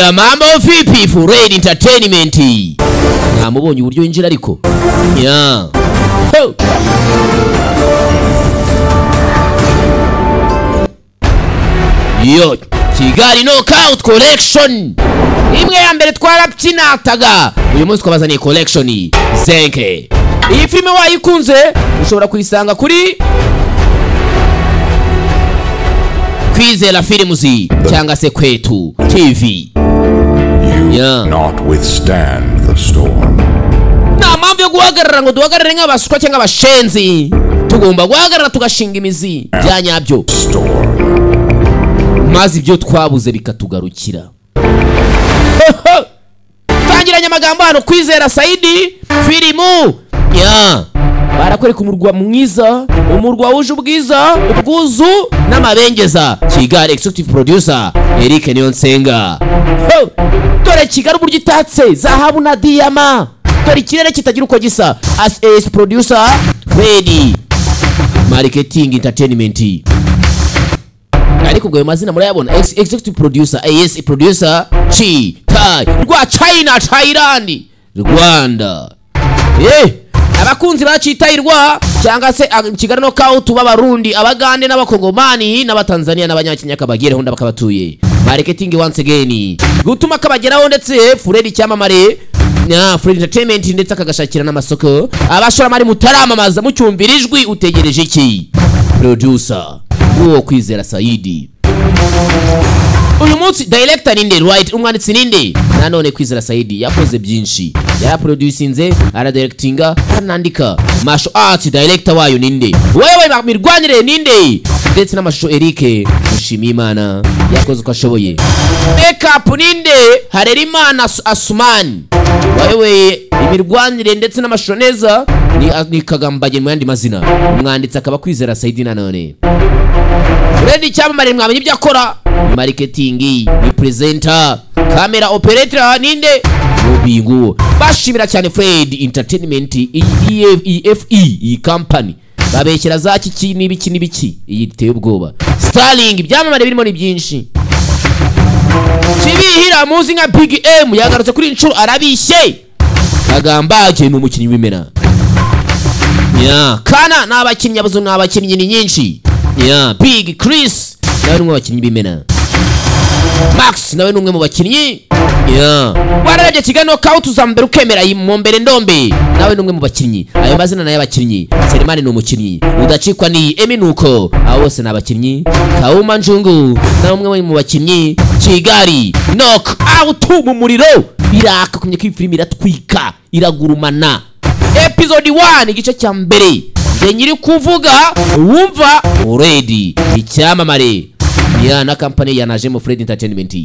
Ya mambo vipi Fred Entertainment. Namubonye uburyo yinjira ariko. Ya. Ho. Yo, Kigali Knockout Collection. Imwe ya mbere twarabyinataga. Uyu munsi twabazaniye collection Zenke. Iyi filime wayikunze ushobora kuyisanga kuri Kwizera Films cyangwa se Kwetu TV. You not withstand the storm. Nta mpamvu yo guhagarara ngo duhagarare nk'abaswa cyangwa abashenzi. Tugomba guhagarara tugashinga imizi bya nyabyo. Maze ibyo twabuze bikatugarukira. Tangiranye amagambo hano Kwizera Saidi filimu. Ya. Barakwereka umurwa mwiza, umurwa wuje ubwiza, ubwuzu n'amabengeza. Kigali executive producer Eric Niyonsenga. Dore Kigali uburyo itatse zahabu na diyama. Dore ikirere kitagira uko gisa. As AS producer Freddy Marketing Entertainment. Ariko ubwo ayo mazina murayabona. Executive producer AS producer Chi Tai rwa China Thailand Rwanda. Abakunzi bacitayirwa cyangwa se Kigali Knockout b'abarundi, abagande n'abakongomani n'abatanzania n'abanyakenya kabagireho ndabakabatuye. Marketing once again gutuma kabageraho ndetse Fred cyamamare na Fred Entertainment ndetse akagashakira n'amasoko. Abashoramari mutaramamaza mucyumvira ijwi utegereje iki? Producer uwo Kwizera Saidi. Uyu munsi director ninde, right, umwanditsi ninde? Nanone Kwizera Saidi yakoze byinshi. Yaraproducinze, aradirectinga, aranandika. Martial arts director wayo ninde? Wewe mirwanire ninde? Ndetse n'amashusho Eric Mushimiyimana yakoze uko ashoboye. Makeup ninde? Harerimana Asumani. Wewe imirwanire ndetse n'amashusho neza ni Kagambage mu yandi mazina. Umwanditsi akaba Kwizera Saidi nanone. Fred cyamamare mwamenye ibyo akora. Marketing, ni presenter, camera operator ninde? Mubingu. Bashimira cyane Fred Entertainment, EFE, iyi company. Babeshyira za kiki n'ibiki n'ibiki. Iyi iteye ubwoba. Starling ibyamamare birimo ni byinshi. Kibihira muzi nka Big M yagarutse kuri inshuro arabishye. Kagambage ni umukinnyi w'imena. Ya, kana n'abakinnyi abazo n'abakinnyi ni nyinshi. Ya, Big Chris nawe ni umwe mu bakinnyi b'imena. Max nawe ni umwe mu bakinnyi. Ya. Wararebye Kigali Knockout uza mbere ukemera mu mbere ndombe. Nawe ni umwe mu bakinnyi. Ayo mazina nayo abakinnyi. Selemani ni umukinnyi. Udacikwa ni Eminuko. Abo bose ni abakinnyi. Kauma Njungu nawe umwe mu bakinnyi. Kigali Knockout mu muriro. Biraka kumye ko filime iratwika, iragurumana. Episode 1 igice cya mbere. Nge nyiri kuvuga wumva already icyamamare. Ya na company ya Najemo Fred Entertainment.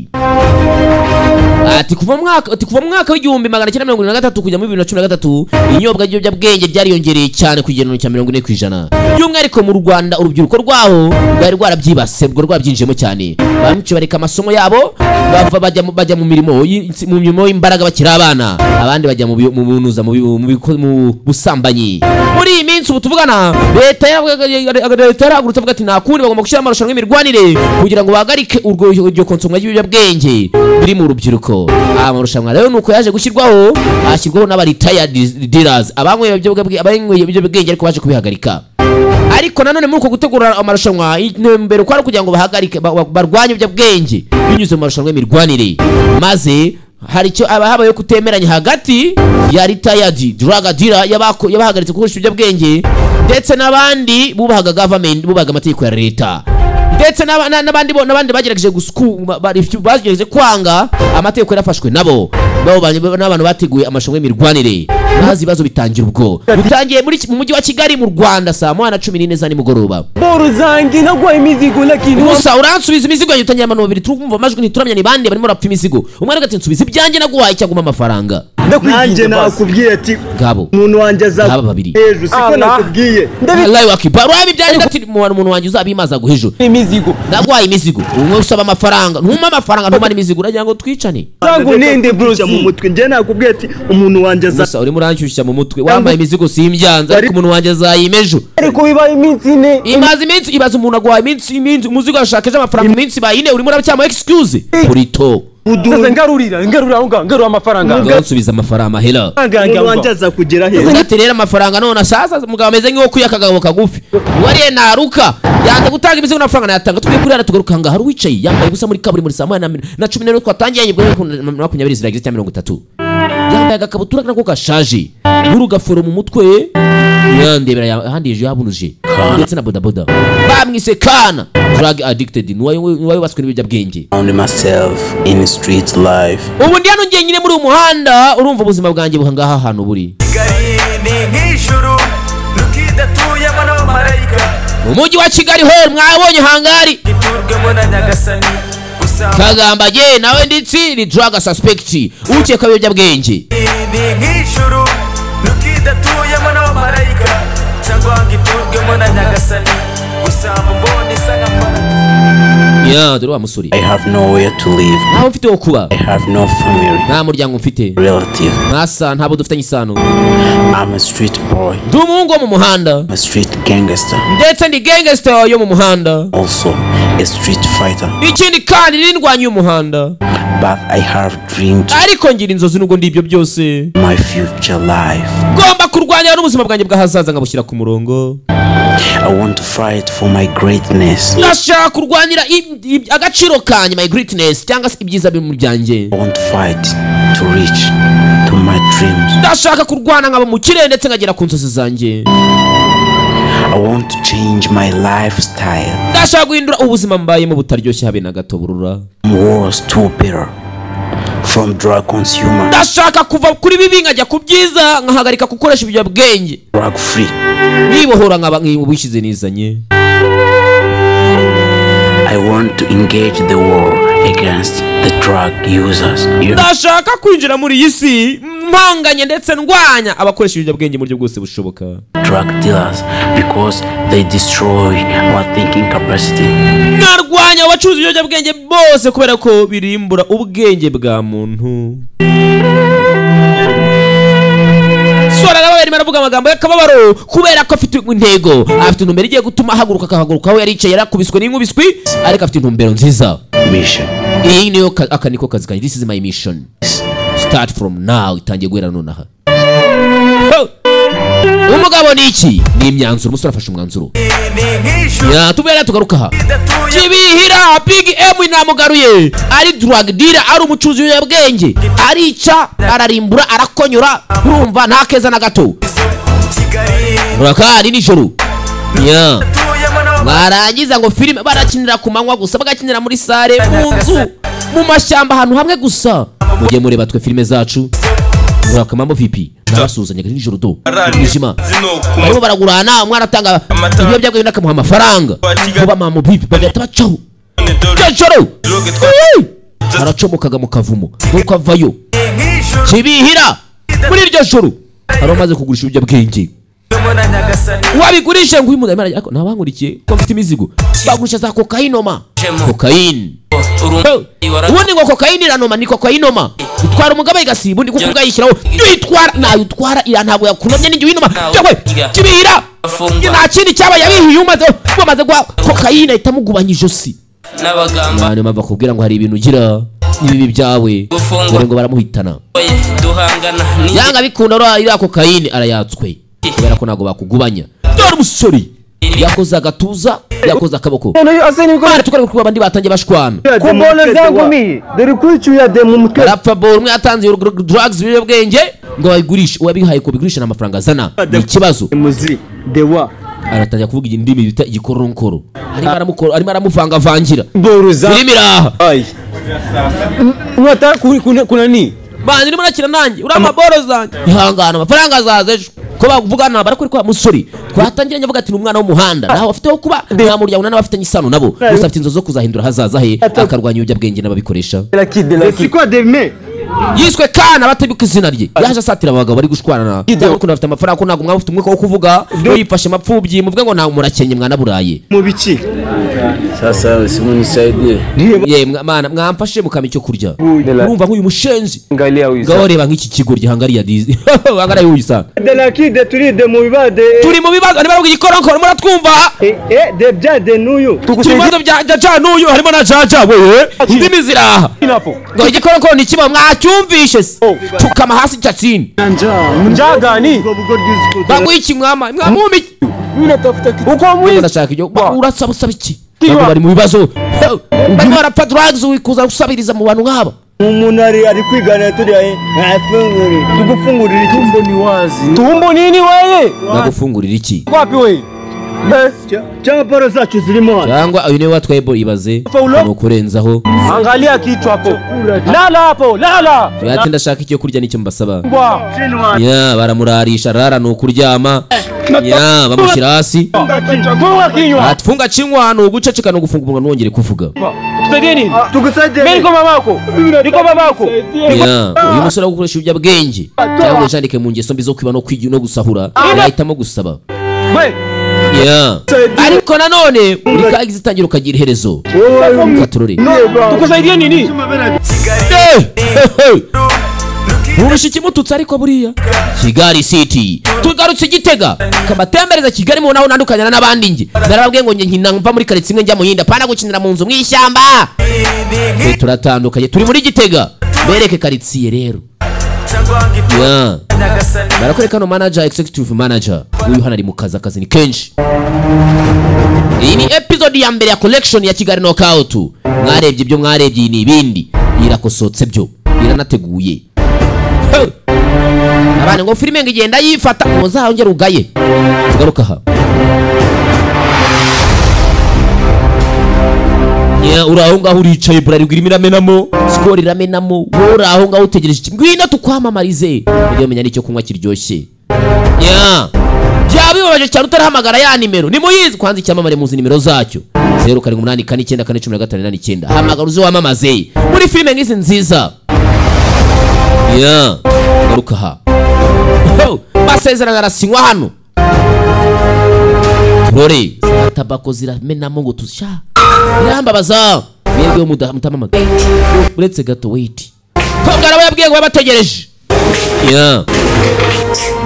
Ati kuva mwaka w'1973 kujya muri 2013 inyobwa ry'ibiyobyabwenge byariyongereye cyane ku kigero cya 40%. By'umwihariko mu Rwanda urubyiruko rwaho rwari rwarabyibase, rwo rwabyinjiyemo cyane. Bamwe bareka amasomo yabo bava bajya mu mirimo y'imbaraga bakiri abana, abandi bajya mu bunuza mu busambanyi. Muri iyi minsi ubu tuvugana leta yarahagurutse avuga ati nta kundi bagomba gushyira amarushanwa y'imirwanire kugira ngo bahagarike urwo iryo konsomwa ry'ibiyobyabwenge biri mu rubyiruko. Amarushanwa rero nuko yaje gushyirwaho, ashyirwaho n'aba retired dealers, abanyweye ibiyobyabwenge ariko baje kubihagarika. Ariko nanone muri uko gutegura amarushanwa intembero kwari kugira ngo bahagarike barwanye ibiyobyabwenge binyuze mu marushanwa y'imirwanire. Maze hari icyo abahabaye kutemeranya hagati ya retired drug dealer yabahagaritse gukoresha ibiyobyabwenge ndetse n'abandi bubahaga government, bubahaga amategeko ya leta, ndetse n'abandi bagerageje bagerageje kwanga amategeko yarafashwe nabo n'abantu bateguye amarushanwa y'imirwanire. Maze ibibazo bitangira ubwo bitangiye muri mu mujyi wa Kigali mu Rwanda saa 1:14 za nimugoroba. Boro zanjye nagwaye imizigo lakini Musa uransubiza imizigo yanjye. Utangira abantu babiri turi kumva amajwi ntituramenya ni bande barimo rapfa imizigo. Umwe aravuga ati nsubiza ibyanjye naguhaye cyangwa amafaranga. Nanjye nakubwiye ati Gabo umuntu wanjye ngaba babiri ejo siko nakubwiye. Allahu akbar. Urabi ibyanjye ati umuntu wanjye uzabimaza guhejo. Imizigo naguhaye imizigo umwe usaba amafaranga ntuma amafaranga ntuma imizigo uragira ngo twicane. Zangu ninde Bruce mu mutwe njye nakubwiye ati umuntu wanjye aza Musa urimo uranshyushya mu mutwe wambaye imizigo simbyanze ariko umuntu wanjye azayimejo. Ariko bibaye iminsi ine imaze iminsi ibaza umuntu aguhaye iminsi umuzigo ashaka ejo amafaranga iminsi bayine urimo uracyama excuse. Purito Sasa ngarurira, ngarura aho ngaho, ngarura amafaranga. Ngaho nsubiza amafaranga, amahera. Umuntu wanjye aza kugera he? Undi ati rero amafaranga none sasa umugabo ameze nk'uwo kuya akagabo kagufi wariye naruka, yanze gutanga imizigo n'amafaranga nayatanga. Tuvuye kuri hano tugaruka ngaha, hari uwicaye yambaye ubusa muri kaburimbo saa 1:15 twatangiye, nyibwo 20 zirageze cyangwa 30, yambaye agakabutura nako gashaje n'urugafuro mu mutwe, yandebera ahandi hejuru yabunuje ndetse na bodaboda. Bamwise Kana, drug addicted, nuwayo baswe n'ibiyobyabwenge. Found myself in street life. Ubu ndi hano njyenyine muri uyu muhanda, urumva ubuzima bwanjye buhangaha ahantu buri. Kigali ni nk'ijuru rukidatuyemo n'abamarayika. Mu mujyi wa Kigali ho mwabonye hangari. Giturwemo na Nyagasani gusa. Kagambage nawe nditsi ni drug suspect, ukeka ibiyobyabwenge. Ni nk'ijuru rukidatuyemo n'abamarayika cyangwa ngo iturwemo na Nyagasani, gusa mu mboni isa nka paradizo. Ya, dore wa musore. I have nowhere to live. Ntaho mfite ho kuba. I have no family, Nta muryango mfite. relative. Ntasa, ntabwo dufitanye isano. I'm a street boy, Ndi umuhungu wo mu muhanda. I'm a street gangster, Ndetse ndi gangster yo mu muhanda. also a street fighter. Ikindi kandi n'indwanyi y'umuhanda. But I have dreamed Ariko ngira inzozi nubwo ndi ibyo byose. my future life. Ngomba kurwanya n'ubuzima bwanjye bw'ahazaza nkabushyira ku murongo. I want to fight for my greatness. Ndashaka kurwanira agaciro kanjye, my greatness, cyangwa se ibyiza biri mu byanjye. I want to fight to reach to my dreams. Ndashaka kurwana nkaba mukire ndetse nkagera ku nzozi zanjye. I want to change my lifestyle. Ndashaka guhindura ubuzima mbayemo butaryoshye habe na gato, burura. From worse to better. From drug consumer, Ndashaka kuva kuri bibi nkajya ku byiza, nkahagarika gukoresha ibiyobyabwenge. drug free. Nibohora nkaba nk'ubishyize nizanye. I want to engage the war against the drug users. You Ndashaka kwinjira muri iyi si mpanganye ndetse ndwanya abakoresha ibiyobyabwenge mu buryo bwose bushoboka. drug dealers, because they destroy our thinking capacity. Nkarwanya abacuruza ibiyobyabwenge bose kubera ko birimbura ubwenge bwa muntu. Sora arababaye, arimo aravuga amagambo y'akababaro kubera ko afite intego, afite intumbero igiye gutuma ahaguruka, akahaguruka aho yari yicaye yarakubiswe n'inkubiswi, ariko afite intumbero nziza. Mission. Iyi niyo aka niko kazi kanjye. This is my mission, start from now, itangiye guhera nonaha. Ho! Umugabo ni iki? Ni imyanzuro, umusore afashe umwanzuro. Ni nk'ijuru Ya, tubera tugaruka aha. idatuye Kibihira, Big M namugaruye, ari drug dealer, ari umucuruzi w'ibiyobyabwenge, arica, ararimbura, arakonyora, urumva nta keza na gato. Kigali Urakari nijoro ya tuyemo n'abamarayika. Barangiza ngo filime barakinira ku manywa gusa, bagakinira muri sare, mu nzu, mu mashyamba, ahantu hamwe gusa. Mujye mureba twe filime zacu. Urakamamo vipi? Nabasuhuzanyaga nijoro do umwijima, barimo baragurana, umwe aratanga ibiyobyabwenge undi akamuha amafaranga. Kuba mama vipi, bagahita bacaho joro aracomokaga mu kavumo nuko avayo. Nk'ijuru Kibihira muri iryo joro hari umaze kugurisha ibiyobyabwenge. tuyemo na Nyagasani. Wabigurisha ngo uyu muntu arimo, ntabankurikiye ko mfite imizigo, bagurisha za kokayinoma, kokayine. Ubundi ngo kokayine iranoma, ni kokayinoma utwara umugabo igasiba undi, kuko ubwayishyiraho uyitwara nayutwara iriya ntabwo yakunomye n'igihe uyinoma yewe. Kibihira nta kindi cyabaye, yabihiye umaze bamaze guha kokayine ahita amugubanya ijosi. N'abagamba. Niyo mpamvu akubwira ngo hari ibintu ugira ibibi byawe. Gufungwa. Dore ngo baramuhitana. Duhangana. Yanga bikunda uriya kokayine arayatswe kubera ko ntabwo bakugubanya. Dore umusore yakoze agatuza, yakoze akaboko. Bana, tukareba kuba abandi batangiye bashwana. Kubona zangu mie dore kwicuya de mu mutwe. Barapfa bora umwe yatanze drugs, ibiyobyabwenge, ngo babigurishe, uwabihaye ko bigurisha n'amafaranga azana ni ikibazo. Muzi dewa. Aratangira kuvuga indimi bita igikoronkoro, arimo aramukoro, arimo aramuvangavangira. Boro za Filime iraha. Ai unataka kuna nini? Bana, urimo urakina nanjye, uriya amaboro zanjye, ihangana, amafaranga azaza ejo. Ko bavugana barakuri kwa musore twatangiranye avuga ati ni umwana w'umuhanda, ntaho afite ho kuba, nta muryango, nta n'abafitanye isano nabo, gusa afite inzozi zo kuzahindura ahazaza he, akarwanya ibiyobyabwenge n'ababikoresha. La kid la C'est quoi demain? Yiswe Kana, batabibuka izina rye, yaje asatira abagabo bari gushwana cyangwa ukuntu bafite amafaranga, ko ntabwo mwaba mufite umwuka wo kuvuga, yifashe mapfubyi muvuge ngo ntabwo murakenye mwanaburaye. Mu biki? Sasa simunisaidie. Ye mana, mwamfashe mukama icyo kurya. Urumva nk'uyu mushenzi. Angalia huyu. Ngaho reba nk'iki kigo gihangariya dizi. Hangariya huyu sana. De la ki de turi de mu bibade. Turi mu bibazo niba bavuga igikoronkoro muratwumva. De bya de nuyu. Turi mu bibazo bya ja nuyu harimo na jaja wewe. Indimi ziraha. Ngo igikoronkoro ni kiba mwacyumvishe se. Pfukama hasi cyatsini. Njaa gani? Baguha iki mwama? Mwamumi iki? Uko mwizi. Ndashaka ibyo. Urasaba usaba iki? Ntabwo bari mu bibazo. Barimo barapfa drugs wikuza gusabiriza mu bantu nk'aba. Umuntu ari kwigana turi afungurira. Tugufungurira iki? Tumbo ni wazi. Tumbo nini wewe? Ndagufungurira iki? Wapi wewe? Cyangwa baro zacu zirimo hano. Cyangwa uyu niwe watwaye bo ibaze. Ni ukurenzaho. Angalia kichwa hapo. Lala hapo, lala. Ati ndashaka icyo kurya nicyo mbasaba. Ya baramurarisha rara ni ukuryama. Ya bamushyira hasi. Funga kinywa. Ati funga kinywa ni uguceceka no gufunga umunwa ntwongere kuvuga. Tusaidie nini? Tugusaidie. Mimi niko mamako. Niko babako. Ya uyu musore wo gukoresha ibiyobyabwenge cyangwa ujandike mu ngeso mbi zo kwiba no kwiga no gusahura yahitamo gusaba. We. Ya ariko nanone uri kagize itangira ukagira iherezo. Katurore. Tukusaidie nini? Nturusha ikimututsi ariko buriya. Kigali City. Tugarutse Gitega. Kabatembereza Kigali mu naho nandukanyana n'abandi nge. Narababwiye ngo nge nkina mva muri quartier imwe njya mu yindi apana gukinira mu nzu mwishyamba. Turatandukanye turi muri Gitega. Bereke quartier rero. Ya. Barakwereka hano manager, executive manager. Uyu hano ari mu kazi, akazi ni kenshi. Iyi ni episode ya mbere ya collection ya Kigali Knockout. Mwarebye ibyo mwarebye ni ibindi. Irakosotse byo. Iranateguye. Abana ngo filime ngo igenda yifata muzahongera ugaye. Tugaruka aha. Ya uraho ngaho uricaye bralirwa irimo iramenamo, skor iramenamo, wowe uraho ngaho utegereje iki? Ngwino tukwamamarize. Ujye umenya n'icyo kunywa kiryoshye. Ya byabibabaje cyane utarahamagara ya nimero. Ni muyizi kwanza icyamamare muzi nimero zacyo. 0 7 8 4 9 4 15 8 9. Hamagara uze wamamaze. Muri filime nk'izi nziza. Ya garuka aha. Masezerano arasinywa hano. Turore tabako ziramenamo ngo tusha. Birambabaza. Mwebwe mutamamaga. Uretse gato wait. Kobwa nawe yabwiye ngo babategereje. Ya.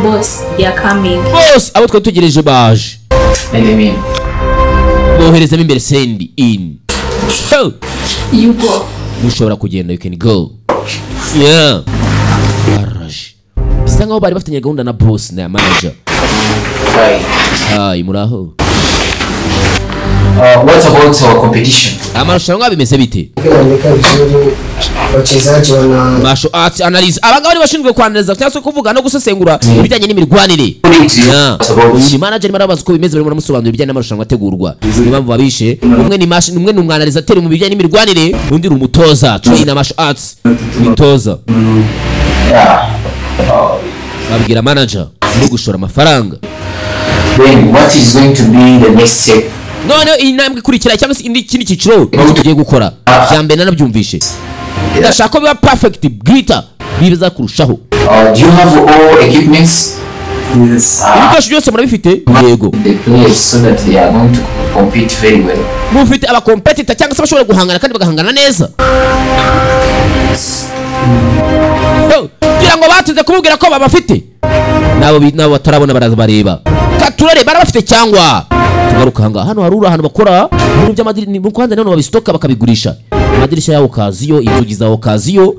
Boss, they are coming. Boss, abo twe tugereje baje. Boherezamo imbere send in. You go. Ushobora kugenda, you can go. Yeah. Baraje. Bisa nkaho bari bafitanye gahunda na boss na manager. Hi. Hi, muraho. What about our competition? Amarushanwa bimeze bite? Wachezaji wana Martial arts analysis. Abagabo bashinzwe kwanaliza cyangwa se kuvuga no gusesengura ibijyanye n'imirwanire. Uyu manager arimo arabaza uko bimeze, barimo baramusobanurira ibijyanye n'amarushanwa ategurwa. Niyo mpamvu babishe umwe ni machine, umwe ni umwanalizateur mu bijyanye n'imirwanire, undi ni umutoza trainer martial arts umutoza. Babwira manager no gushora amafaranga. Then what is going to be the next step? None intambwe ikurikira cyangwa se ikindi cyiciro tugiye gukora. Bya mbere nanabyumvishe. Ndashaka ko biba perfect bwita biza kurushaho. Do you have all equipments? Yes. Ibikoresho byose murabifite? Yego. The players so that they are going to compete very well. Mufite aba competitor cyangwa se bashobora guhangana kandi bagahangana neza. Kugira ngo batinze kumubwira ko babafite. Nabo batarabona baraza bareba. Katurare barabafite cyangwa tugaruka hanga hano harura ahantu bakora ibintu by'amadiri ni kwanza none babistoka bakabigurisha. Amadirishya yawo kaziyo, inzugi zawo kaziyo.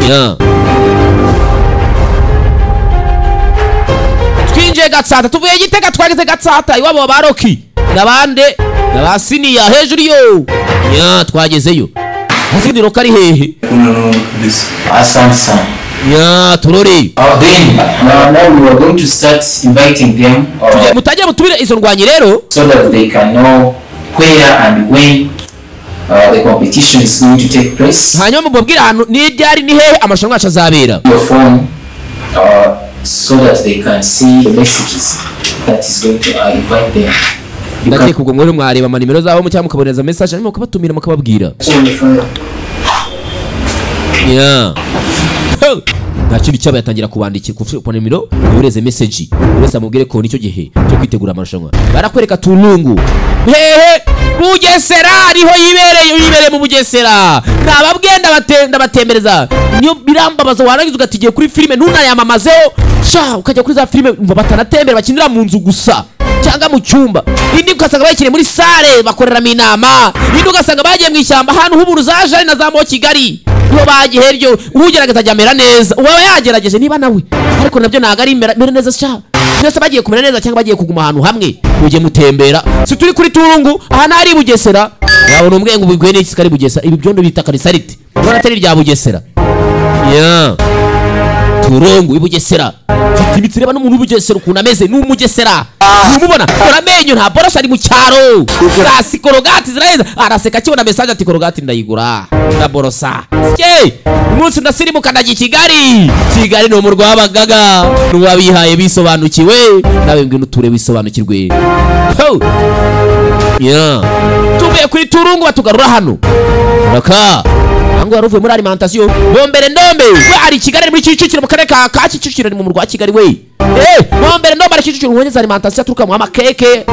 Ya. Twinjiye Gatsata, tuvuye Gitega twageze Gatsata iwabo ba Rocky nabande nabasiniya hejuru yo. Ya twagezeyo. Hasi Rocky ari hehe? Asante sana. Ya turore. Then now we are going to start inviting them. Mutajya mutubire izo ndwanyi rero so that they can know where and when the competition is going to take place. Hanyuma mubabwire ahantu ni ryari ni hehe amarushanwa yacu azabera. Your phone so that they can see the messages that is going to invite them. Ndakeka ubwo mwere mwareba ama nimero zabo cyangwa mukabonereza message hanyuma mukabatumira mukababwira. Yeah. Nta kindi cyaba yatangira kubandikira ku nimero yohereze message urese amubwire ko nicyo gihe cyo kwitegura amarushanwa. Barakwereka tunungu hehe Bugesera ariho yibereye, yibereye mu Bugesera. Nababwiye ndabatembereza, niyo birambabaza. Warangiza ugatigiye kuri filime ntunayamamazeho sha, ukajya kuri za filime umva batanatembera, bakinira mu nzu gusa cyangwa mu cyumba. Indi ugasanga bakiriye muri sale bakoreramo inama, indi ugasanga bagiye mu ishyamba ahantu h'uburu za Jari na za Mo Kigali, niho bagiye heryo. Ugerageza ajya amera neza, uwaba yagerageje niba nawe, ariko nabyo ntabwo ari mera neza sha. Mwese bagiye kumera neza cyangwa bagiye kuguma ahantu hamwe? Mujye mutembera. Si turi kuri Turungu aha, ntari i Bugesera? Wabona umbwiye ngo ubigwe n'iki kari Bugesera? Ibi byondo bita karisarite, ubona atari irya Bugesera? Yeah. Turungu i Bugesera. Mfite imitsi, reba n'umuntu w'Ubugesera ukuntu ameze, ni Umugesera ntumubona? Dore amenyo, nta borosha, ari mu cyaro. Hasi Colgate ziraheza, araseka akibona message ati Colgate ndayigura, ndaborosa. Sye umunsi ndasirimuka, ndajya i Kigali. Kigali ni umurwa w'abagaga n'uwabihaye bisobanukiwe. Nawe ngwino uture wisobanukirwe. Ho! Yeah. Tuvuye kuri Turungu batugarura hano raka ngo wari uvuye muri alimentation Bombere Ndombe we ari i Kigali, ari muri Kicukiro, mu karere ka Kicukiro, ni mu murwa wa Kigali we. Bombere Ndombe ari Kicukiro, ubonye alimentation aturuka mu amakeke,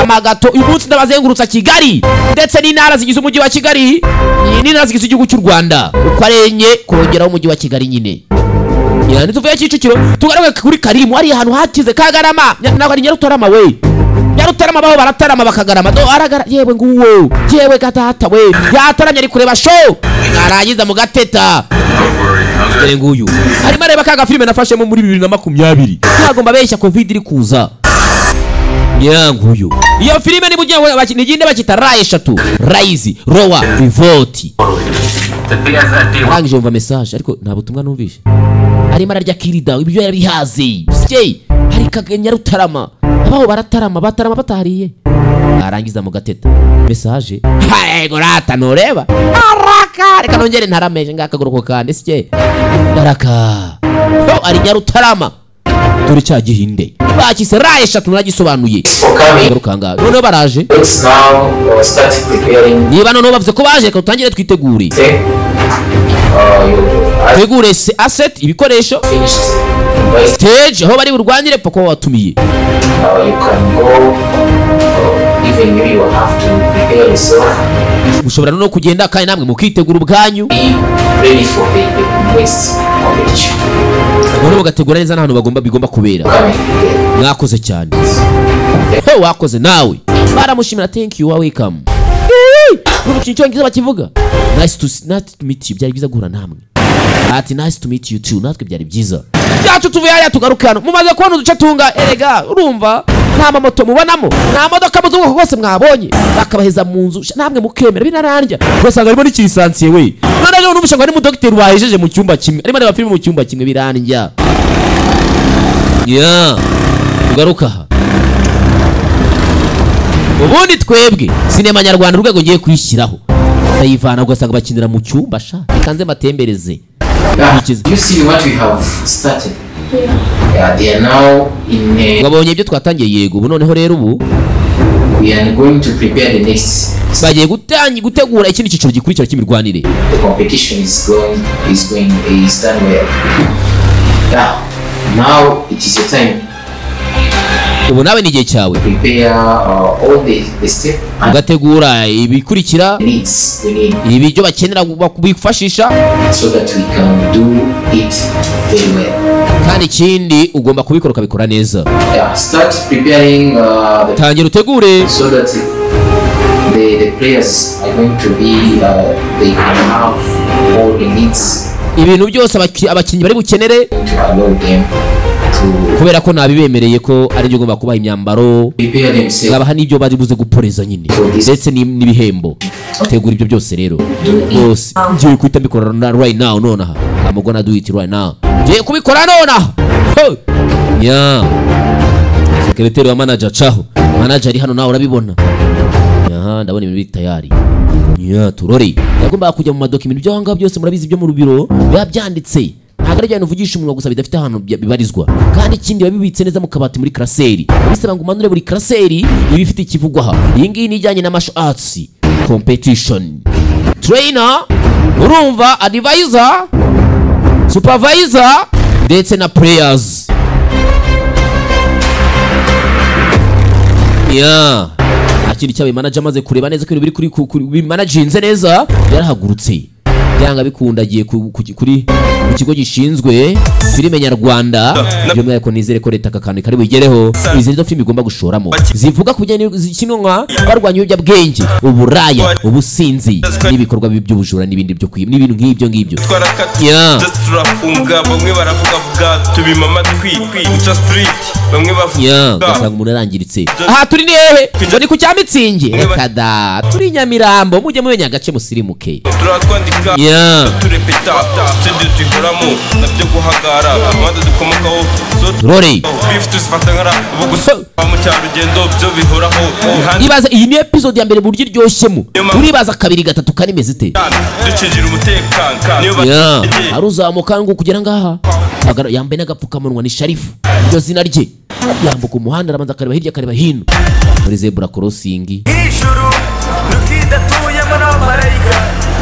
amagato. Uyu munsi ndabazengurutsa Kigali ndetse n'intara zigize umujyi wa Kigali, n'intara zigize igihugu cy'u Rwanda uko ari enye, kongeraho umujyi wa Kigali nyine. Ya, ntituvuye Kicukiro tugaruke kuri Karimu, ari ahantu hakize Kagarama. Ntabwo ari Nyarutarama we, Nyarutarama baho baratarama bakagarama. Do aragara, yewe nguwo, yewe gatata we, yataramye ari kureba show, narangiza mu gateta. Dore nguyu arimo areba kaga filime nafashemo muri 2020, ntabwo mbabeshya, COVID iri kuza. Nyanguyu iyo filime ni bugiye niginde bakita ra eshatu, Rise, Roar, Revolt. Arangije yumva message, ariko nta butumwa numvishe. Arimo ararya kirida, ibyo yarabihaze. Sye hari kaga Nyarutarama abaho baratarama, batarama batahariye. Arangiza mu gateta message, yego rata ntureba araka, reka nongere ntarameje ngakaguru kandi sye araka. Ho ari Nyarutarama, dore cya gihinde bakise ra eshatu, naragisobanuye. Garuka ngaho, noneho baraje. Let's now start preparing. Niba noneho bavuze ko baje, reka dutangire twitegure. Step. You Tegure se asset, ibikoresho, finished invite. stage aho bari burwanire, pfa kuba watumiye. You can go. Even you, you have to prepare yourself. Mushobora no kugenda kandi namwe mukitegura ubwanyu. Be ready for the next competition. Noneho mugategura neza n'ahantu bagomba bigomba kubera. Coming again. Mwakoze cyane. Ho wakoze nawe, baramushimira, thank you, welcome. Mu Cyongereza bakivuga nice to meet you, byari byiza guhura namwe. Ati nice to meet you too, natwe byari byiza byacu. Tuvuye hariya tugaruke hano, mumaze kubona uduce tunga. Erega urumva nta mamoto mubonamo, nta modoka mu z'ubwoko bwose mwabonye, bakabaheza mu nzu sha, namwe mukemera binarandya, ugasanga harimo n'ikisansiye we. None rero numvise ngo harimo umudogiteri wahejeje mu cyumba kimwe, arimo areba filime mu cyumba kimwe, birandya. Yeah, tugaruka aha. Ubundi twebwe sinema nyarwanda urwego ngiye kuyishyiraho ndayivana, ugasanga bakinira mu cyumba sha. Reka nze mbatembereze. Yeah, you see what we have started. Yeah, they are now in. Wabonye ibyo twatangiye? Yego. Ubu noneho rero ubu We are going to prepare the next. Bagiye gutangi gutegura ikindi cyiciro gikurikira cy'imirwanire. The competition is going is done well. Yeah, now it is your time. Ubu nawe ni igihe cyawe. Prepare all the step and Ugategura ibikurikira, needs we need ibyo bakenera bifashisha, so that we can do it very well. Kandi ikindi ugomba kubikora ukabikora neza. Yeah, start preparing the Tangira utegure so that the players are going to be they can have all the needs ibintu byose abakinnyi bari bukenere, to allow them to kubera ko nabibemereye ko ari byo ugomba kubaha imyambaro, prepare themselves babaha n'ibyo bari buze guporeza nyine, ndetse n'ibihembo. Tegura ibyo byose rero rwose. Ngiye guhita mbikora right now, nonaha. I'm gonna do it right now, ngiye kubikora nonaha. Ho! Yeah, secretary wa manager caho, manager ari hano, nawe urabibona. Aha ndabona ibintu biri tayari. Ya turore, yagombaga kujya mu madocument. Ibyo aho ngaho byose murabizi, byo mu rubiro biba byanditse, ntabwo ari ibintu uvugisha umunwa gusa bidafite ahantu bibarizwa. Kandi ikindi biba bibitse neza mu kabati, muri classeur, bisaba ngo umanure buri classeur iba ifite ikivugwa. Aha iyi ngiyi ni ijyanye na martial arts competition, trainer, urumva, advisor, supervisor ndetse na players. Ya Kindi cyabaye, manager amaze kureba neza ko ibintu biri kuri bimanaginze neza, yarahagurutse byanga bikunda, agiye kuri ku kigo gishinzwe filime nyarwanda. By'umwihariko nizere ko leta aka kantu kari bugereho. Izi nizo filime igomba gushoramo zivuga ku bijyanye zikinwa barwanya ibiyobyabwenge, uburaya, ubusinzi n'ibikorwa bibi by'ubujura n'ibindi byo kwiba n'ibintu nk'ibyo ngibyo. Twarakata. Yeah. Just turafunga, bamwe baravuga vuga, tubima amatwi, guca street, bamwe bavuga. Yeah, ugasanga umuntu arangiritse. Aha turi ni hehe? Ngo ni ku cya Mitsingi? Reka da, turi i Nyamirambo, mujye mumenya agace musirimuke. Turatwandika. Yeah. Turepeta studio tuyikoramo nabyo guhagara umuhanda dukomokaho so Rore. Beef tuzifata nkara ubu gusa ba mukerarugendo byo bihoraho imihanda. Ibaza iyi ni episode ya mbere buryo iryoshemo, uribaza kabiri, gatatu, kane imeze ite? Dukingira umutekano niyo Yeah. Hari uzamuka ngo kugera ngaha. Yambaye n'agapfukamunwa, ni Sharifu iryo zina rye. Yambuka umuhanda, arabanza akareba hirya, akareba hino muri zebra crossing. Ijuru rukidatuyemo n'abamarayika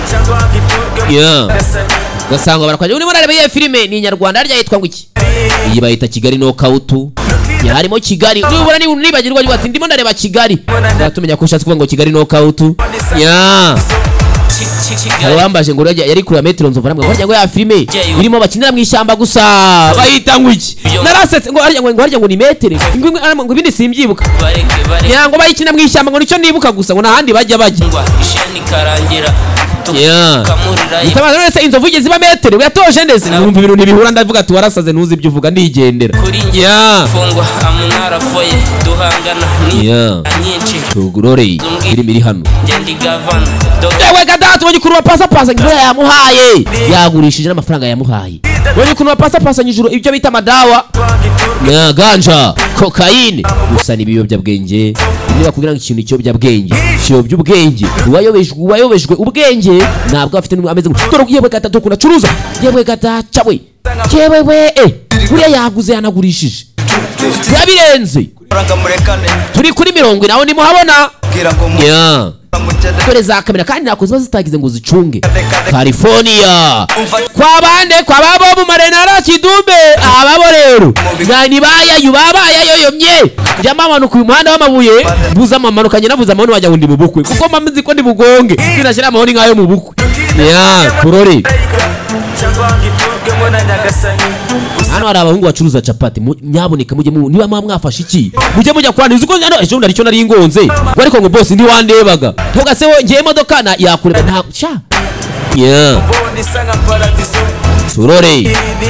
cyangwa ngo iturwemo nyagasani. Ugasanga barakwajya urimo urareba iyo filime ni inyarwanda, harya yitwa ngo iki? Iyi bayita Kigali Knockout. Ya, harimo Kigali nubura nibagirwa ati ndimo ndareba Kigali, tumenya ko ushatse kuvuga ngo Kigali Knockout. Ya, hari uwambaje ngo urajya yari kureba Metero Nzovu, aramubwira ngo harya ngo ya filime irimo bakinira mu ishyamba gusa bayita ngo iki? Narasetse ngo harya ngo ni Metere ngo ibindi simbyibuka. Bareke bareke. Ya, ngo bayikina mu ishyamba, ngo nicyo nibuka gusa, ngo nahandi bajya. Ngwa isheni ikarangira Yeah. tukamurira. Mutabazi wese inzovu igeze iba metero yatoje ndetse numva ibintu ntibihura, ndavuga ati warasaze, ntuzi ibyo uvuga, ndigendera. Kuri njye fungwa amunarafoye duhangana ni nyinshi. Tugurore filime iri hano. Njye ndi gavana. Yewe gadatu, ubonye ukuntu bapasapasa imvura yamuhaye, yagurishije n'amafaranga yamuhaye. Ubonye ukuntu bapasapasanya ijoro ibyo bita amadawa na ganja, kokayine gusa n'ibiyobyabwenge. Niba kugira ngo ikintu ikiyobyabwenge kiyobya ubwenge, uwayobejwe ubwenge ntabwo afite n'umwe ameze ngo dore yewe gatatu ukuntu acuruza, yewe gataca we, yewe we, buriya yaguze yanagurishije, birabirenze. Turi kuri 40 aho nimuhabona. Yeah. Dore za kamera kandi ntabwo ziba zitagize ngo zicunge. California kwa bande, kwa babo mu marenara kidumbe ababo rero ni bayayu babayayoyomye. Njya mamanuka uyu muhanda w'amabuye mbuza amamanukanye nabuze amahoni, wajya ngo ndi mu bukwe kuko mba nzi ko ndi bugonge, sinashyira amahoni nk'ayo mu bukwe. Ya turore. Cyangwa ngo iturwemo na nyagasani. Hano hari abahungu bacuruza capati. Nyaboneka mujye mu niba muba mwafashe iki, mujye mujya kwa uzi ko hano ejo bundi aricyo nari ngonze ngo ariko ngo boss ntiwandebaga, tuvuga se we ngiye imodoka na yakureba nta sha. Yeah. Mbona isa nka paradiso. Turore,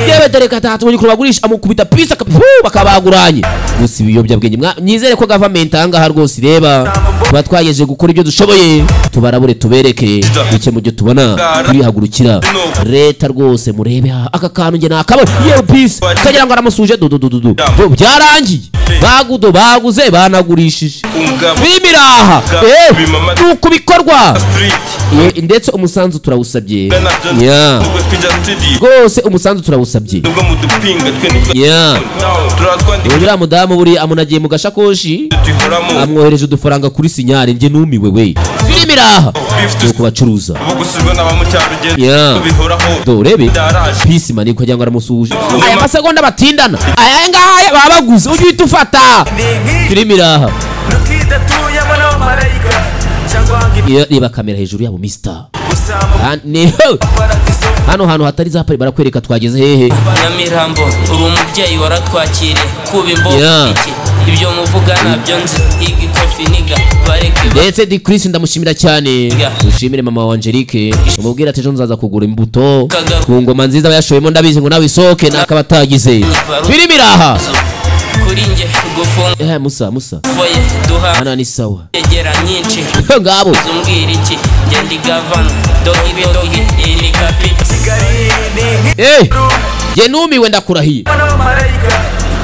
yewe dore gatatu mu gikorwa bagurisha, amukubita pisa bakabaguranye gusa ibiyobyabwenge. Nizere ko government ahangaha rwose ireba, tuba twagejeje gukora ibyo dushoboye, tubarabure tubereke bike mu byo tubona, turihagurukira leta rwose. Murebe aha aka kantu njye nakabona, yewe peace kagira ngo aramusuje du du du du du. Byarangiye, bagudo baguze banagurishije bimiraha nuko bikorwa. Ndetse umusanzu turawusabye. Yeah. Nubwo twinjira studio, rwose umusanzu turawusabye. Nubwo mudupinga twe nitwa Yeah. turatwandika. Uriya mudamu buriya amunagiye mu gashakoshi, Tuhoramo. amwohereje udufaranga kuri sinyari. Njye numiwe we, filime iraha nuko bacuruza. Ubu gusuzwa na ba mukerarugendo Yeah. bihoraho. Dore Byaraje. peace man kugira ngo aramusuhuje, aya masegonda batindana aya ngaya baba baguze ujye uhita ufata. Filime iraha. Rukidatuyemo n'abamarayika cyangwa ngo Yeah, reba kamera hejuru yabo mister. gusa paradiso. Hano hantu hatari za pari barakwereka twageze hehe. Nyamirambo uri umubyeyi waratwakiriye kuba imbogo. Yeah. Iki ibyo muvuga ntabyo nzi, higa ikofi niga bareke. Ndetse di Chris ndamushimira cyane, ushimire mama wa Angelique, umubwira ati ejo nzaza kugura imbuto ku ngoma nziza yashoyemo, ndabizi ngo nawe isohoke nakaba atagize. Filime iraha. Kuri njye gufunga Musa Musa foye duha hano ni sawa. egera nyinshi. Ngabo. Umbwira iki, njye ndi gavana dogi dogi, iyi ni kapita. Kigali ni Jye numiwe, ndakurahiye. n'abamarayika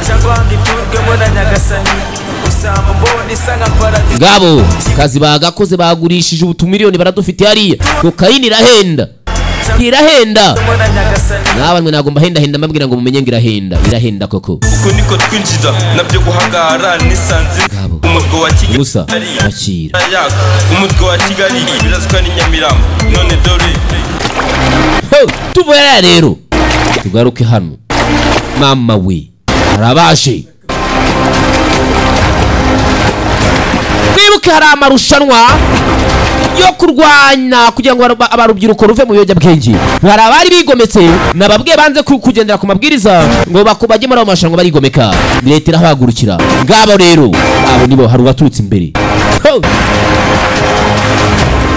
cyangwa ngo iturwemo na nyagasani, gusa mbona isa nka paradiso. Ngabo kazi bagakoze, bagurishije ubu tumiliyoni baradufite hariya. Kokayini irahenda, irahenda. Na nyagasani. Nabanwe ntabwo mbahendahenda, mbabwira ngo mumenye ngo irahenda, irahenda koko. Uko niko twinjiza nabyo guhagara nisanze Ngabo. umutwe wa Kigali. Musa akira. Yaka umutwe wa Kigali birazwa ni Nyamirambo none dore. Ho, tuvuye hariya rero tugaruke hano, mama we arabaje. Kwibuka Mwibuke hari amarushanwa yo kurwanya kugira ngo abarubyiruko ruve mu biyobyabwenge. Hari abari bigometse nababwiye banze kugendera ku mabwiriza ngo bajye muri ayo marushanwa barigomeka, leta irahagurukira. Ngabo rero abo nibo hari uwaturutse imbere.